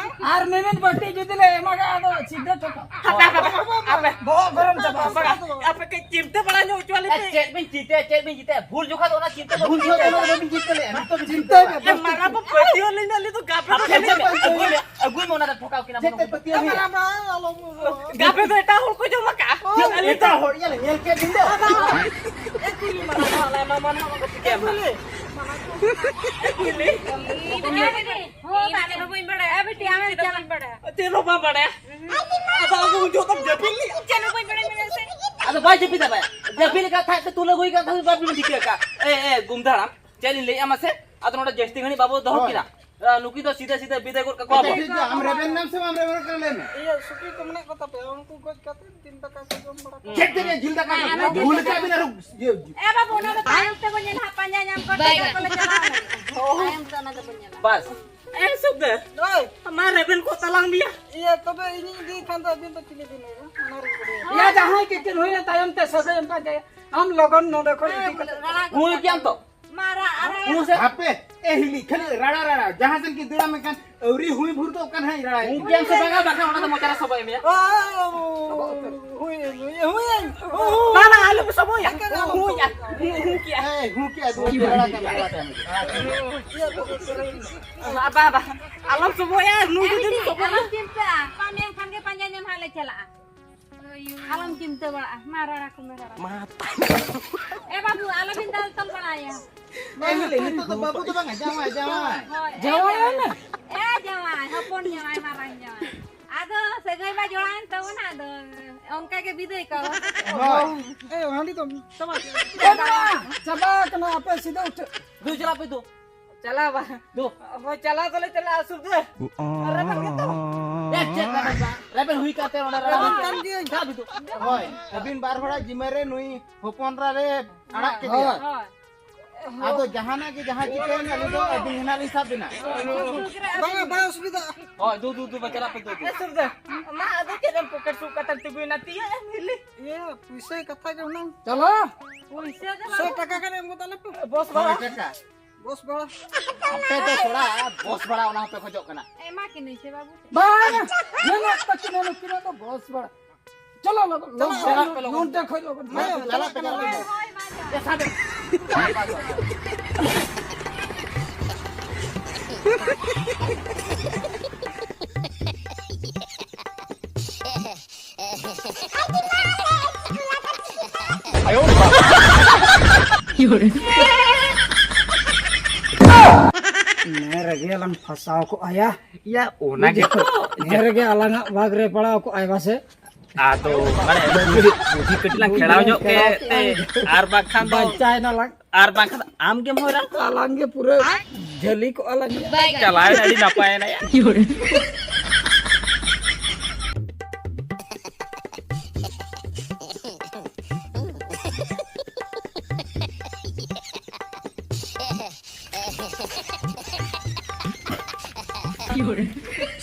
ᱟᱨ ᱢᱤᱢᱤᱫ ᱵᱟᱹᱴᱤ ᱡᱩᱫᱤ ᱞᱮ ᱮᱢᱟᱜᱟ, ᱟᱫᱚ ᱥᱤᱫᱷᱟᱹ ᱴᱷᱚᱠᱟᱣ᱾ ᱦᱟᱯᱮ, ᱦᱟᱯᱮ, ᱦᱟᱯᱮ᱾ ᱵᱚᱦᱚᱜ ᱜᱚᱨᱚᱢ ᱪᱟᱵᱟᱜᱼᱟ᱾ ᱟᱯᱮ ᱠᱟᱹᱡ ᱪᱤᱱᱛᱟᱹ ᱵᱟᱲᱟ ᱧᱚᱜ ᱦᱚᱪᱚ ᱟᱞᱮ ᱯᱮ᱾ ᱪᱮᱫ ᱵᱤᱱ ᱪᱤᱱᱛᱟᱹᱭᱟ, ᱪᱮᱫ ᱵᱤᱱ ᱪᱤᱱᱛᱟᱹᱭᱟ? ᱵᱷᱩᱞ ᱡᱚᱠᱷᱟ ᱫᱚ ᱚᱱᱟ ᱪᱤᱱᱛᱟᱹ ᱫᱚ ᱵᱷᱩᱞ ᱡᱚᱠᱷᱟ ᱫᱚ ᱵᱟᱵᱤᱱ ᱪᱤᱱᱛᱟᱹ ᱞᱮᱜᱼᱟ, ᱱᱤᱛᱚᱜ ᱵᱤᱱ ᱪᱤᱱᱛᱟᱹ ᱪᱤᱱᱛᱟᱹᱭᱟ᱾ ᱮ, ᱢᱟᱨᱟᱝ ᱵᱟᱵᱩ ᱯᱟᱹᱛᱭᱟᱹᱣ ᱞᱤᱧ ᱫᱚ, ᱟᱹᱞᱤᱧ ᱫᱚ ᱜᱟᱵᱮ ᱟᱹᱜᱩᱭ ᱢᱮ, ᱟᱹᱜᱩᱭ ᱢᱮ, ᱟᱹᱜᱩᱭ ᱢᱮ, ᱚᱱᱟ ᱫᱚ ᱴᱷᱚᱠᱟᱣ ᱠᱤᱱᱟ ᱪᱮᱫ ᱵᱚᱱ᱾ ᱛᱮ ᱯᱟᱹᱛᱭᱟᱹᱣ ᱦᱩᱭᱩᱜᱼᱟ? ᱜᱟᱵᱮ ᱫᱚ ᱮᱴᱟᱜ ᱦᱚᱲ ᱠᱚ ᱡᱚᱢ ᱟᱠᱟᱫᱼᱟ᱾ ᱪᱮᱫ ᱟᱹᱞᱤᱧ ᱫᱚ ᱮᱴᱟᱜ ᱦᱚᱲ? ᱧᱮᱞ, ᱧᱮᱞ ᱠᱮᱫ ᱵᱤᱱ ᱫᱚ᱾ ᱮ, ᱠᱩᱞᱤ ᱢᱟᱱᱟ ᱫᱚ ᱟᱞᱮ ᱢᱟ ᱢᱟᱱᱟ ᱵᱟᱠᱚ ᱪᱤᱠᱟᱹᱭᱟ ᱢᱟ᱾ ᱮ, ᱠᱩᱞᱤ᱾ ᱦᱚᱸ, ᱵᱟᱹᱧ ᱵᱟᱲᱟᱭᱟ᱾ ᱮ, ᱵᱤᱴᱤ, ᱟᱢᱮᱢ ᱪᱟᱞᱟᱜ᱾ ᱪᱮᱫ ᱦᱚᱸ ᱵᱟᱢ ᱵᱟᱲᱟᱭᱟ᱾ ᱟᱫᱚ ᱟᱵᱚ ᱩᱱ ᱡᱚᱠᱷᱚᱱ ᱡᱟᱹᱯᱤᱫ ᱞᱮᱜᱼᱟ᱾ ᱪᱮᱫ ᱦᱚᱸ ᱵᱟᱹᱧ ᱵᱟᱲᱟᱭᱟ ᱢᱮᱱᱟ ᱥᱮ᱾ ᱟᱫᱚ ᱵᱟᱭ ᱡᱟᱹᱯᱤᱫᱟ ᱵᱟᱭ᱾ ᱡᱟᱹᱯᱤᱫ ᱞᱮᱠᱟ ᱠᱷᱟᱡ ᱫᱚ ᱛᱩᱞᱟᱹ ᱦᱩᱭ ᱠᱟᱱ ᱛᱟᱦᱮᱸ ᱵᱟᱵᱤᱱ ᱴᱷᱤᱠᱟᱹ ᱠᱟᱜ᱾ ᱮ, ᱮ, ᱜᱩᱢᱫᱷᱟᱲᱟᱢ, ᱪᱮᱫ ᱞᱤᱧ ᱞᱟᱹᱭᱮᱜᱼᱟ ᱢᱟᱥᱮ? ᱟᱫᱚ ᱱᱚᱰᱮ ᱡᱟᱹᱥᱛᱤ ᱜᱷᱟᱹᱲᱤᱡ ᱵᱟᱵᱚ ᱫᱚᱦᱚ ᱦᱳᱭ᱾ ᱠᱤᱱᱟ᱾ ᱟ, ᱱᱩᱠᱤᱱ ᱫᱚ ᱥᱤᱫᱷᱟᱹ ᱥᱤᱫᱷᱟᱹ ᱵᱤᱫᱟᱹᱭ ᱜᱚᱫ ᱠᱟᱠᱚᱣᱟ ᱟᱪᱪᱷᱟ, ᱵᱚ᱾ ᱴᱷᱤᱠ ᱜᱮᱭᱟ, ᱟᱢ ᱨᱮᱵᱮᱱ ᱱᱟᱢ ᱥᱮ ᱵᱟᱢ ᱨᱮᱵᱮᱱ ᱠᱟᱱᱟ ᱞᱟᱹᱭ ᱢᱮ᱾ ᱤᱭᱟᱹ, ᱥᱩᱠᱨᱤ ᱠᱚ ᱢᱮᱱᱟᱜ ᱠᱚ ᱛᱟᱯᱮᱭᱟ, ᱩᱱᱠᱩ ᱜᱚᱡ ᱠᱟᱛᱮ ᱡᱤᱞ ᱫᱟᱠᱟ ᱠᱚ ᱪᱮᱫ ᱛᱮ ᱡᱤᱞ ᱫᱟᱠᱟ ᱠᱚ? ᱦᱮᱸ, ᱵᱷᱩᱞ ᱠᱟᱜ ᱵᱤᱱ ᱟᱨᱚ, ᱤᱭᱟᱹ, ᱮ ᱵᱟᱹᱵᱩ, ᱚᱱᱟ ᱫᱚ ᱛᱟᱭᱚᱢ ᱛᱮᱵᱚᱱ ᱧᱮᱞᱟ, ᱯᱟᱸᱡᱟ ᱧᱟᱢ ᱠᱚ ᱵᱟᱭ ᱴᱷᱮᱠᱟ ᱠᱚᱞᱮ ᱪᱟᱞᱟᱣ ᱞᱮᱱ᱾ ᱛᱟᱭᱚᱢ ᱛᱮ ᱚᱱᱟ ᱫᱚᱵᱚᱱ ᱧᱮᱞᱟ᱾ ᱵᱟᱥ᱾ ᱮ ᱥᱩᱠᱫᱟᱹ, ᱱᱚᱜᱼᱚᱭ᱾ ᱢᱟ ᱨᱮᱵᱮᱱ ᱠᱚ ᱛᱟᱞᱟᱝ ᱵᱤᱭᱟ᱾ ᱤᱭᱟᱹ, ᱛᱚᱵᱮ ᱤᱧᱤᱧ ᱤᱫᱤᱭ ᱠᱷᱟᱱ ᱫᱚ ᱟᱹᱵᱤᱱ ᱫᱚ ᱪᱤᱞᱤ ᱵᱤᱱ ᱞᱟᱹᱭᱟ? ᱚᱱᱟ ᱨᱮ ᱠᱩᱞᱤᱭᱮᱫ ᱵᱤᱱᱟ᱾ ᱭᱟ, ᱡᱟᱦᱟᱸᱭ ᱜᱮ ᱠᱤᱱ ᱦᱩᱭᱮᱱ ᱛᱟᱭᱚᱢ ᱛᱮ ᱥᱟᱹᱜᱟᱹᱭ ᱮᱢ ᱯᱟᱸᱡᱟᱭᱟ᱾ ᱟᱢ ᱞᱚᱜᱚᱱ ᱱᱚᱰᱮ ᱠᱷᱚᱱ ᱤᱫᱤ ᱠᱟᱛᱮ᱾ ᱦᱩᱭ ᱠᱮᱭᱟᱢ ᱛᱚ᱾ ᱢᱟᱨᱟ, ᱟᱨᱟ᱾ ᱦᱩᱭ ᱥᱮ? ᱦᱟᱯᱮ, ᱮ ᱦᱤᱞᱤ, ᱠᱷᱟᱹᱞᱤ ᱨᱟᱲᱟ, ᱨᱟᱲᱟ᱾ ᱡᱟᱦᱟᱸ ᱥᱮᱱ ᱠᱤᱱ ᱫᱟᱹᱲᱟ ᱢᱮᱱᱠᱷᱟᱱ ᱟᱹᱣᱨᱤ ᱦᱩᱭ ᱵᱷᱩᱨ ᱫᱚ ᱚᱠᱟ ᱱᱟᱦᱟᱜ ᱨᱟᱲᱟᱭ᱾ ᱦᱩᱭ ᱠᱮᱭᱟᱢ ᱥᱮ ᱵᱟᱝᱟ, ᱵᱟᱠᱷᱟᱱ ᱚᱱᱟ ᱫᱚ ᱢᱚᱪᱟ ᱨᱮ ᱥᱚᱵᱚᱜ ᱮᱢ ᱭᱟ᱾ ᱚ, ᱦᱩᱭ, ᱦᱩᱭ, ᱦᱩᱭ, ᱦᱩᱭ᱾ ᱵᱟᱝ, ᱵᱟᱝ, ᱟᱞᱚ ᱯᱮ ᱥᱚᱵᱚᱜ ᱭᱟ᱾ ᱦᱩᱭ, ᱦᱩᱭ, ᱦᱩᱭ, ᱦᱩᱭ ᱠᱮᱭᱟ᱾ ᱮ, ᱦᱩᱭ ᱠᱮᱭᱟ, ᱫᱩ ᱦᱟᱡᱟᱨ ᱴᱟᱠᱟ, ᱴᱟᱠᱟ ᱮᱢ᱾ ᱵᱟ, ᱵᱟ, ᱵᱟ᱾ ᱟᱞᱚᱢ ᱥᱚᱵᱚᱜ ᱭᱟ, ᱱᱩᱭ ᱡᱩᱫᱤᱢ ᱥᱚᱵᱚᱜ ᱭᱟ᱾ ᱟᱞᱚᱢ ᱪᱤᱱᱛᱟᱹᱜᱼᱟ, ᱵᱟᱢ ᱧᱟᱢ ᱠᱷᱟᱱ ᱜᱮ ᱯᱟᱸᱡᱟ ᱧᱟᱢ ᱦᱟᱸᱜ ᱞᱮ ᱪᱟᱞᱟᱜᱼᱟ᱾ ᱟᱞᱚᱢ ᱪᱤᱱᱛᱟᱹ ᱵᱟᱲᱟᱜᱼᱟ, ᱢᱟ ᱨᱟᱲᱟ ᱠᱚᱢᱮ, ᱨᱟᱲᱟ᱾ ᱢᱟ ᱛᱟᱭ᱾ ᱮ ᱵᱟᱹᱵᱩ, ᱟᱞᱚᱵᱤᱱ ᱫᱟᱞ ᱛᱚᱞ ᱵᱟᱲᱟᱭᱟ᱾ ᱮ, ᱦᱤᱞᱤ, ᱱᱤᱛᱚᱜ ᱫᱚ ᱵᱟᱹᱵᱩ ᱫᱚ ᱵᱟᱝᱟ, ᱡᱟᱶᱟᱭ, ᱡᱟᱶᱟᱭ᱾ ᱦᱳᱭ, ᱮ ᱡᱟᱶᱟᱭ ᱡᱟᱶᱟᱭ᱾ ᱮ ᱡᱟᱶᱟᱭ, ᱦᱚᱯᱚᱱ ᱡᱟᱶᱟᱭ, ᱢᱟᱨᱟᱝ ᱡᱟᱶᱟᱭ᱾ ᱟᱫᱚ ᱥᱟᱹᱜᱟᱹᱭ ᱢᱟ ᱡᱚᱲᱟᱣᱮᱱ ᱛᱟᱵᱚᱱᱟ, ᱟᱫᱚ ᱚᱱᱠᱟ ᱜᱮ ᱵᱤᱫᱟᱹᱭ ᱠᱚ᱾ ᱦᱳᱭ᱾ ᱮ, ᱦᱟᱺᱰᱤ ᱫᱚ ᱪᱟᱵᱟ᱾ ᱪᱟᱵᱟ, ᱪᱟᱵᱟ ᱠᱟᱱᱟ, ᱟᱯᱮ ᱥᱤᱫᱷᱟᱹ ᱩᱴᱷᱟᱹ᱾ ᱫᱩ ᱪᱟᱞᱟᱜ ᱯᱮ ᱫᱩ᱾ ᱪᱟᱞᱟᱣ ᱵᱟ᱾ ᱫᱩ᱾ ᱦᱳᱭ, ᱪᱟᱞᱟᱣ ᱫᱚᱞᱮ ᱪᱟᱞᱟᱜᱼᱟ, ᱥᱩᱠ ᱫᱚ᱾ ᱨᱮᱵᱮᱱ ᱜᱮᱛᱚ᱾ ᱮ, ᱪᱮᱫ ᱨᱮᱵᱮᱱ ᱵᱟ? ᱨᱮᱵᱮᱱ ᱦᱩᱭ ᱠᱟᱛᱮ ᱚᱱᱟ ᱨᱮᱵᱮᱱ ᱨᱮᱵᱮᱱ ᱠᱟᱱ ᱜᱤᱭᱟᱹᱧ᱾ ᱪᱟᱞᱟᱜ ᱵᱤᱫᱩ᱾ ᱦᱳᱭ, ᱟᱹᱵᱤᱱ ᱵᱟᱨ ᱦᱚᱲᱟᱜ ᱡᱤᱢᱟᱹ ᱨᱮ ᱱᱩᱭ ᱦᱚᱯᱚᱱ ᱨᱟ ᱨᱮ ᱟᱲᱟᱜ ᱠᱮᱫᱮᱭᱟ᱾ ᱦᱳᱭ᱾ ᱦᱳᱭ᱾ ᱟᱫᱚ ᱡᱟᱦᱟᱱᱟᱜ ᱜᱮ ᱡᱟᱦᱟᱸ ᱪᱤᱠᱟᱹᱭᱮᱱ, ᱟᱹᱞᱤᱧ ᱫᱚ ᱟᱹᱵᱤᱱ ᱜᱮ ᱱᱟᱜ ᱞᱤᱧ ᱥᱟᱵ ᱵᱤᱱᱟ᱾ ᱵᱟᱝᱟ, ᱵᱟᱝ ᱚᱥᱩᱵᱤᱫᱷᱟ᱾ ᱦᱳᱭ, ᱫᱩ, ᱫᱩ, ᱫᱩ, ᱵᱟ, ᱪᱟᱞᱟᱜ ᱯᱮ, ᱫᱩ, ᱫᱩ᱾ ᱮ, ᱥᱩᱠ ᱫᱚ, ᱢᱟ, ᱟᱫᱚ ᱪᱮᱫ ᱮᱢ ᱯᱚᱠᱮᱴ ᱥᱩᱠ ᱠᱟᱛᱮᱢ ᱛᱤᱸᱜᱩᱭᱮᱱᱟ? ᱛᱤᱭᱟᱹᱜ ᱮᱢ ᱦᱤᱞᱤ᱾ ᱤᱭᱟᱹ, ᱯᱩᱭᱥᱟᱹ ᱠᱟᱛᱷᱟ ᱜᱮ ᱦᱩᱱᱟᱹᱝ᱾ ᱪᱚᱞᱚ᱾ ᱯᱩᱭᱥᱟᱹ ᱫᱚ ᱥᱚ ᱵᱟᱝ᱾ ᱴᱟᱠᱟ ᱜᱟᱱ ᱮᱢ ᱜᱚᱫ ᱟᱞᱮ ᱯᱮ᱾ ᱵᱚᱥ ᱵᱷᱟᱲᱟ᱾ ᱦᱳᱭ, ᱪᱮᱫ ᱞᱮᱠᱟ? ᱵᱚᱥ ᱵᱷᱟᱲᱟ᱾ ᱟᱯᱮ ᱫᱚ ᱛᱷᱚᱲᱟ ᱵᱚᱥ ᱵᱷᱟᱲᱟ ᱚᱱᱟ ᱦᱚᱸᱯᱮ ᱠᱷᱚᱡᱚᱜ ᱠᱟᱱᱟ᱾ ᱮᱢᱟ ᱠᱤᱱᱟᱹᱧ ᱥᱮ ᱵᱟᱹᱵᱩ? ᱵᱟᱝ, ᱢᱮᱱᱟᱜ ᱛᱟᱹᱠᱤᱱᱟ ᱱᱩᱠᱤᱱᱟᱜ ᱫᱚ ᱵᱚᱥ ᱵᱷᱟᱲᱟ᱾ ᱪᱚᱞᱚ ᱞᱚᱜᱚᱱ, ᱪᱟᱞᱟᱜ ᱯᱮ ᱞᱚᱜᱚᱱ᱾ ᱱᱚᱱᱛᱮ ᱠᱷᱚᱡ ᱞᱚᱜᱚᱱ᱾ ᱦᱮᱸ, ᱪᱟᱞᱟᱜ ᱯᱮ ᱞᱚᱜᱚᱱ᱾ ᱦᱳᱭ, ᱦᱳᱭ, ᱢᱟ ᱪᱟᱞᱟᱜ᱾ ᱮ, ᱥᱟᱵᱮ᱾ ᱟᱭᱳ ᱵᱟᱵᱟ᱾ ᱱᱮ ᱨᱮᱜᱮ ᱞᱟᱝ ᱯᱷᱟᱥᱟᱣ ᱠᱚᱜᱼᱟ ᱭᱟ᱾ ᱭᱟ, ᱚᱱᱟ ᱜᱮᱛᱚ᱾ ᱱᱮ ᱨᱮᱜᱮ ᱟᱞᱟᱝᱟᱜ ᱵᱷᱟᱜᱽ ᱨᱮ ᱯᱟᱲᱟᱣ ᱠᱚᱜᱼᱟᱭ ᱵᱟᱥᱮ᱾ ᱟᱫᱚ, ᱢᱟᱱᱮ, ᱵᱩᱫᱷᱤ, ᱵᱩᱫᱷᱤ ᱠᱟᱹᱴᱤᱡ ᱞᱟᱝ ᱠᱷᱮᱲᱟᱣ ᱧᱚᱜ ᱠᱮᱫ ᱛᱮ, ᱟᱨ ᱵᱟᱝᱠᱷᱟᱱ ᱫᱚ, ᱵᱟᱧᱪᱟᱣ ᱮᱱᱟ ᱞᱟᱝ᱾ ᱟᱨ ᱵᱟᱝᱠᱷᱟᱱ ᱟᱢ ᱜᱮᱢ ᱦᱚᱭᱨᱟᱱ ᱠᱚᱜᱼᱟ᱾ ᱟᱞᱟᱝ ᱜᱮ ᱯᱩᱨᱟᱹ ᱡᱷᱟᱹᱞᱤ ᱠᱚᱜᱼᱟ ᱞᱟᱝ᱾ ᱪᱟᱞᱟᱣ ᱮᱱᱟ, ᱟᱹᱰᱤ ᱱᱟᱯᱟᱭ ᱮᱱᱟ ᱭᱟ᱾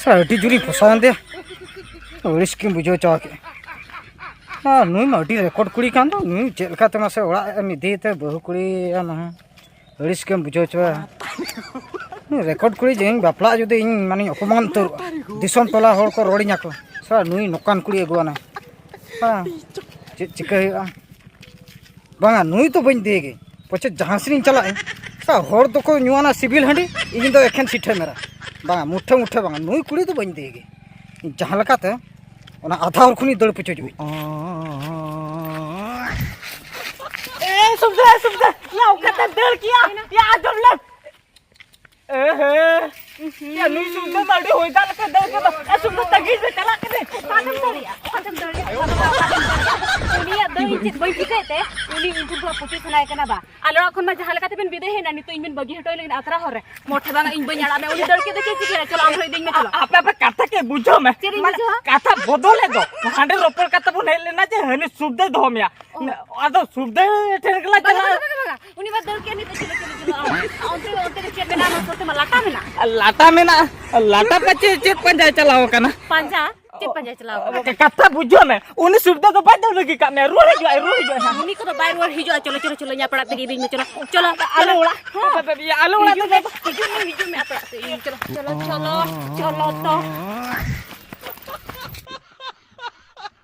ᱥᱟ ᱟᱹᱰᱤ ᱡᱳᱨᱤᱧ ᱯᱚᱥᱟᱣᱮᱱ ᱛᱮ ᱟᱹᱲᱤᱥ ᱜᱮᱢ ᱵᱩᱡᱷᱟᱹᱣ ᱦᱚᱪᱚ ᱠᱮᱫ᱾ ᱟᱨ ᱱᱩᱭ ᱢᱟ ᱟᱹᱰᱤ ᱨᱮᱠᱚᱨᱰ ᱠᱩᱲᱤ ᱠᱟᱱ ᱫᱚ, ᱱᱩᱭ ᱪᱮᱫ ᱞᱮᱠᱟᱛᱮ ᱢᱟᱥᱮ ᱚᱲᱟᱜ ᱮᱢ ᱤᱫᱤᱭᱮᱛᱮ ᱵᱟᱹᱦᱩ ᱠᱩᱲᱤ ᱱᱩᱭ ᱟᱹᱲᱤᱥ ᱜᱮᱢ ᱵᱩᱡᱷᱟᱹᱣ ᱦᱚᱪᱚᱭᱟ᱾ ᱱᱩᱭ ᱨᱮᱠᱚᱨᱰ ᱠᱩᱲᱤ ᱡᱮ ᱤᱧ ᱵᱟᱯᱞᱟᱜᱼᱟ ᱡᱩᱫᱤ ᱤᱧ ᱢᱟᱱᱮᱧ ᱚᱯᱚᱢᱟᱱ ᱩᱛᱟᱹᱨᱚᱜᱼᱟ᱾ ᱫᱤᱥᱚᱢ ᱴᱚᱞᱟ ᱦᱚᱲ ᱠᱚ ᱨᱚᱲᱤᱧᱟ ᱠᱚ, ᱥᱟ ᱱᱩᱭ ᱱᱚᱝᱠᱟᱱ ᱠᱩᱲᱤ ᱟᱹᱜᱩᱣᱟᱱᱟ᱾ ᱦᱮᱸ, ᱪᱮᱫ ᱪᱤᱠᱟᱹ ᱦᱩᱭᱩᱜᱼᱟ? ᱵᱟᱝᱟ, ᱱᱩᱭ ᱫᱚ ᱵᱟᱹᱧ ᱤᱫᱤᱭᱮᱜᱮ᱾ ᱯᱟᱪᱮᱫ ᱡᱟᱦᱟᱸ ᱥᱮᱫ ᱤᱧ ᱪᱟᱞᱟᱜ ᱟᱹᱧ, ᱥᱟ ᱦᱚᱲ ᱫᱚᱠᱚ ᱧᱩᱣᱟᱱᱟ ᱥᱤᱵᱤᱞ ᱦᱟᱺᱰᱤ, ᱤᱧ ᱫᱚ ᱮᱠᱷᱮᱱ ᱥᱤᱴᱷᱟᱹ ᱢᱮᱨᱟ᱾ ᱵᱟᱝᱟ, ᱢᱩᱴᱷᱟᱹ ᱢᱩᱴᱷᱟᱹ ᱵᱟᱝᱟ, ᱱᱩᱭ ᱠᱩᱲᱤ ᱫᱚ ᱵᱟᱹᱧ ᱤᱫᱤᱭᱮᱜᱮ᱾ ᱤᱧ ᱡᱟᱦᱟᱸ ᱞᱮᱠᱟᱛᱮ ᱚᱱᱟ ᱟᱫᱷᱟ ᱦᱚᱨ ᱠᱷᱚᱱᱤᱧ ᱫᱟᱹᱲ ᱯᱟᱹᱪᱩᱡᱚᱜᱼᱟ᱾ ᱮ ᱥᱩᱵᱫᱟ, ᱥᱩᱵᱫᱟ, ᱭᱟ ᱚᱠᱟᱛᱮ ᱫᱟᱹᱲ ᱠᱮᱭᱟ? ᱭᱟ ᱟᱸᱡᱚᱢ ᱞᱮᱢ᱾ ᱮ ᱦᱮ᱾ ᱭᱟ ᱱᱩᱭ ᱥᱩᱵᱫᱟ ᱢᱟ ᱟᱹᱰᱤ ᱦᱚᱭ ᱫᱟᱜ ᱞᱮᱠᱟ ᱫᱟᱹᱲ ᱠᱮᱫᱟ᱾ ᱮ ᱥᱩᱵᱫᱟ ᱛᱟᱹᱜᱤᱧ ᱢᱮ, ᱪᱟᱞᱟᱜ ᱠᱟᱹᱱᱟᱹᱧ᱾ ᱵᱟᱢ ᱫᱟᱲᱮᱭᱟᱜᱼᱟ, ᱵᱟᱢ ᱫᱟᱲᱮᱭᱟᱜᱼᱟ᱾ ᱩᱱᱤᱭᱟᱜ ᱫᱚ ᱤᱧ ᱪᱮᱫ ᱵᱟᱹᱧ ᱴᱷᱤᱠᱟᱹᱭᱮᱫ ᱛᱮ, ᱩᱱᱤ ᱤᱧ ᱴᱷᱮᱱ ᱛᱷᱚᱲᱟ ᱯᱩᱪᱩᱡ ᱥᱟᱱᱟᱭᱮ ᱠᱟᱱᱟ ᱵᱟ᱾ ᱟᱞᱮ ᱚᱲᱟᱜ ᱠᱷᱚᱱ ᱢᱟ ᱡᱟᱦᱟᱸ ᱞᱮᱠᱟ ᱛᱮᱵᱮᱱ ᱵᱤᱫᱟᱹᱭ ᱦᱮᱡ ᱮᱱᱟ, ᱱᱤᱛᱚᱜ ᱤᱧ ᱵᱮᱱ ᱵᱟᱹᱜᱤ ᱦᱚᱴᱚ ᱞᱟᱹᱜᱤᱫ ᱟᱛᱨᱟ ᱦᱚᱨ ᱨᱮ᱾ ᱢᱚᱴᱷᱮ ᱵᱟᱝᱟ, ᱤᱧ ᱵᱟᱹᱧ ᱟᱲᱟᱜ ᱢᱮᱭᱟ᱾ ᱩᱱᱤ ᱫᱟᱹᱲ ᱠᱮᱫ ᱫᱚ ᱪᱮᱫ ᱪᱤᱠᱟᱹᱭᱟ? ᱪᱚᱞᱚ, ᱟᱢ ᱦᱚᱸ ᱤᱫᱤᱧ ᱢᱮ, ᱪᱚᱞᱚ᱾ ᱟᱯᱮ, ᱟᱯᱮ ᱠᱟᱛᱷᱟ ᱠᱮ ᱵᱩᱡᱷᱟᱹᱣ ᱢᱮ᱾ ᱪᱮᱫ ᱤᱧ ᱢᱟᱱᱮ, ᱵᱩᱡᱷᱟᱹᱣᱟ? ᱠᱟᱛᱷᱟ ᱵᱚᱫᱚᱞᱮ ᱫᱚ᱾ ᱦᱟᱸᱰᱮ ᱨᱚᱯᱚᱲ ᱠᱟᱛᱮ ᱵᱚᱱ ᱦᱮᱡ ᱞᱮᱱᱟ ᱡᱮ ᱦᱟᱹᱱᱤ ᱥᱩᱵᱫᱟᱹᱭ ᱫᱚᱦᱚ ᱢᱮᱭᱟ᱾ ᱚ᱾ ᱟᱫᱚ ᱥᱩᱵᱫᱟᱹ ᱴᱷᱮᱱ ᱜᱮᱞᱟ ᱵᱟᱝᱟ, ᱪᱟᱞᱟᱜᱼᱟ᱾ ᱵᱟᱝᱟ, ᱵᱟᱝᱟ, ᱵᱟᱝᱟ᱾ ᱩᱱᱤ ᱢᱟ ᱫᱟᱹᱲ ᱠᱮᱫ, ᱱᱤᱛᱚᱜ ᱪᱚᱞᱚ, ᱪᱚᱞᱚ, ᱪᱚᱞᱚ᱾ ᱚᱱᱛᱮ, ᱚᱱᱛᱮ ᱨᱮ ᱪᱮᱫ ᱢᱮᱱᱟᱜᱼᱟ? ᱚᱱᱟ ᱥᱩᱨ ᱛᱮᱢᱟ ᱞᱟᱴᱟ ᱢᱮᱱᱟᱜᱼᱟ᱾ ᱞᱟᱴᱟ ᱢᱮᱱᱟᱜᱼᱟ? ᱞᱟᱴᱟ ᱯᱟᱪᱮ ᱪᱮᱫ ᱯᱟᱸᱡᱟᱭ ᱪᱟᱞᱟᱣ ᱟᱠᱟᱱᱟ? ᱯᱟᱸᱡᱟ? ᱪᱮᱫ ᱯᱟᱸᱡᱟᱭ ᱪᱟᱞᱟᱣ ᱟᱠᱟᱱᱟ? ᱠᱟᱛᱷᱟ ᱵᱩᱡᱷᱟᱹᱣ ᱢᱮ, ᱩᱱᱤ ᱥᱩᱵᱫᱟ ᱫᱚ ᱵᱟᱭ ᱫᱟᱹᱲ ᱞᱟᱹᱜᱤᱫ ᱠᱟᱜ ᱢᱮᱭᱟ, ᱨᱩᱣᱟᱹᱲ ᱦᱤᱡᱩᱜ ᱟᱭ, ᱨᱩᱣᱟᱹᱲ ᱦᱤᱡᱩᱜ ᱟᱭ ᱦᱟᱸᱜ᱾ ᱩᱱᱤ ᱠᱚᱫᱚ ᱵᱟᱭ ᱨᱩᱣᱟᱹᱲ ᱦᱤᱡᱩᱜᱼᱟ᱾ ᱪᱚᱞᱚ, ᱪᱚᱞᱚ, ᱪᱚᱞᱚ, ᱤᱧᱟᱹᱜ ᱯᱟᱲᱟᱜ ᱛᱮᱜᱮ ᱤᱫᱤᱧ ᱢᱮ, ᱪᱚᱞᱚ, ᱪᱚᱞᱚ᱾ ᱟᱞᱮ ᱚᱲᱟᱜ, ᱪᱚᱞᱚ, ᱟᱯᱮ ᱯᱮ ᱤᱭᱟᱹ, ᱟᱞᱮ ᱚᱲᱟᱜ ᱦᱤᱡᱩᱜ ᱢᱮ, ᱫᱚ ᱦᱤᱡᱩᱜ ᱢᱮ, ᱦᱤᱡᱩᱜ ᱢᱮ, ᱟᱯᱮ ᱚᱲᱟᱜ ᱥᱮᱫ ᱤᱧ, ᱪᱚᱞᱚ, ᱪᱚᱞᱚ, ᱪᱚᱞᱚ, ᱪᱚᱞᱚ ᱛᱚ᱾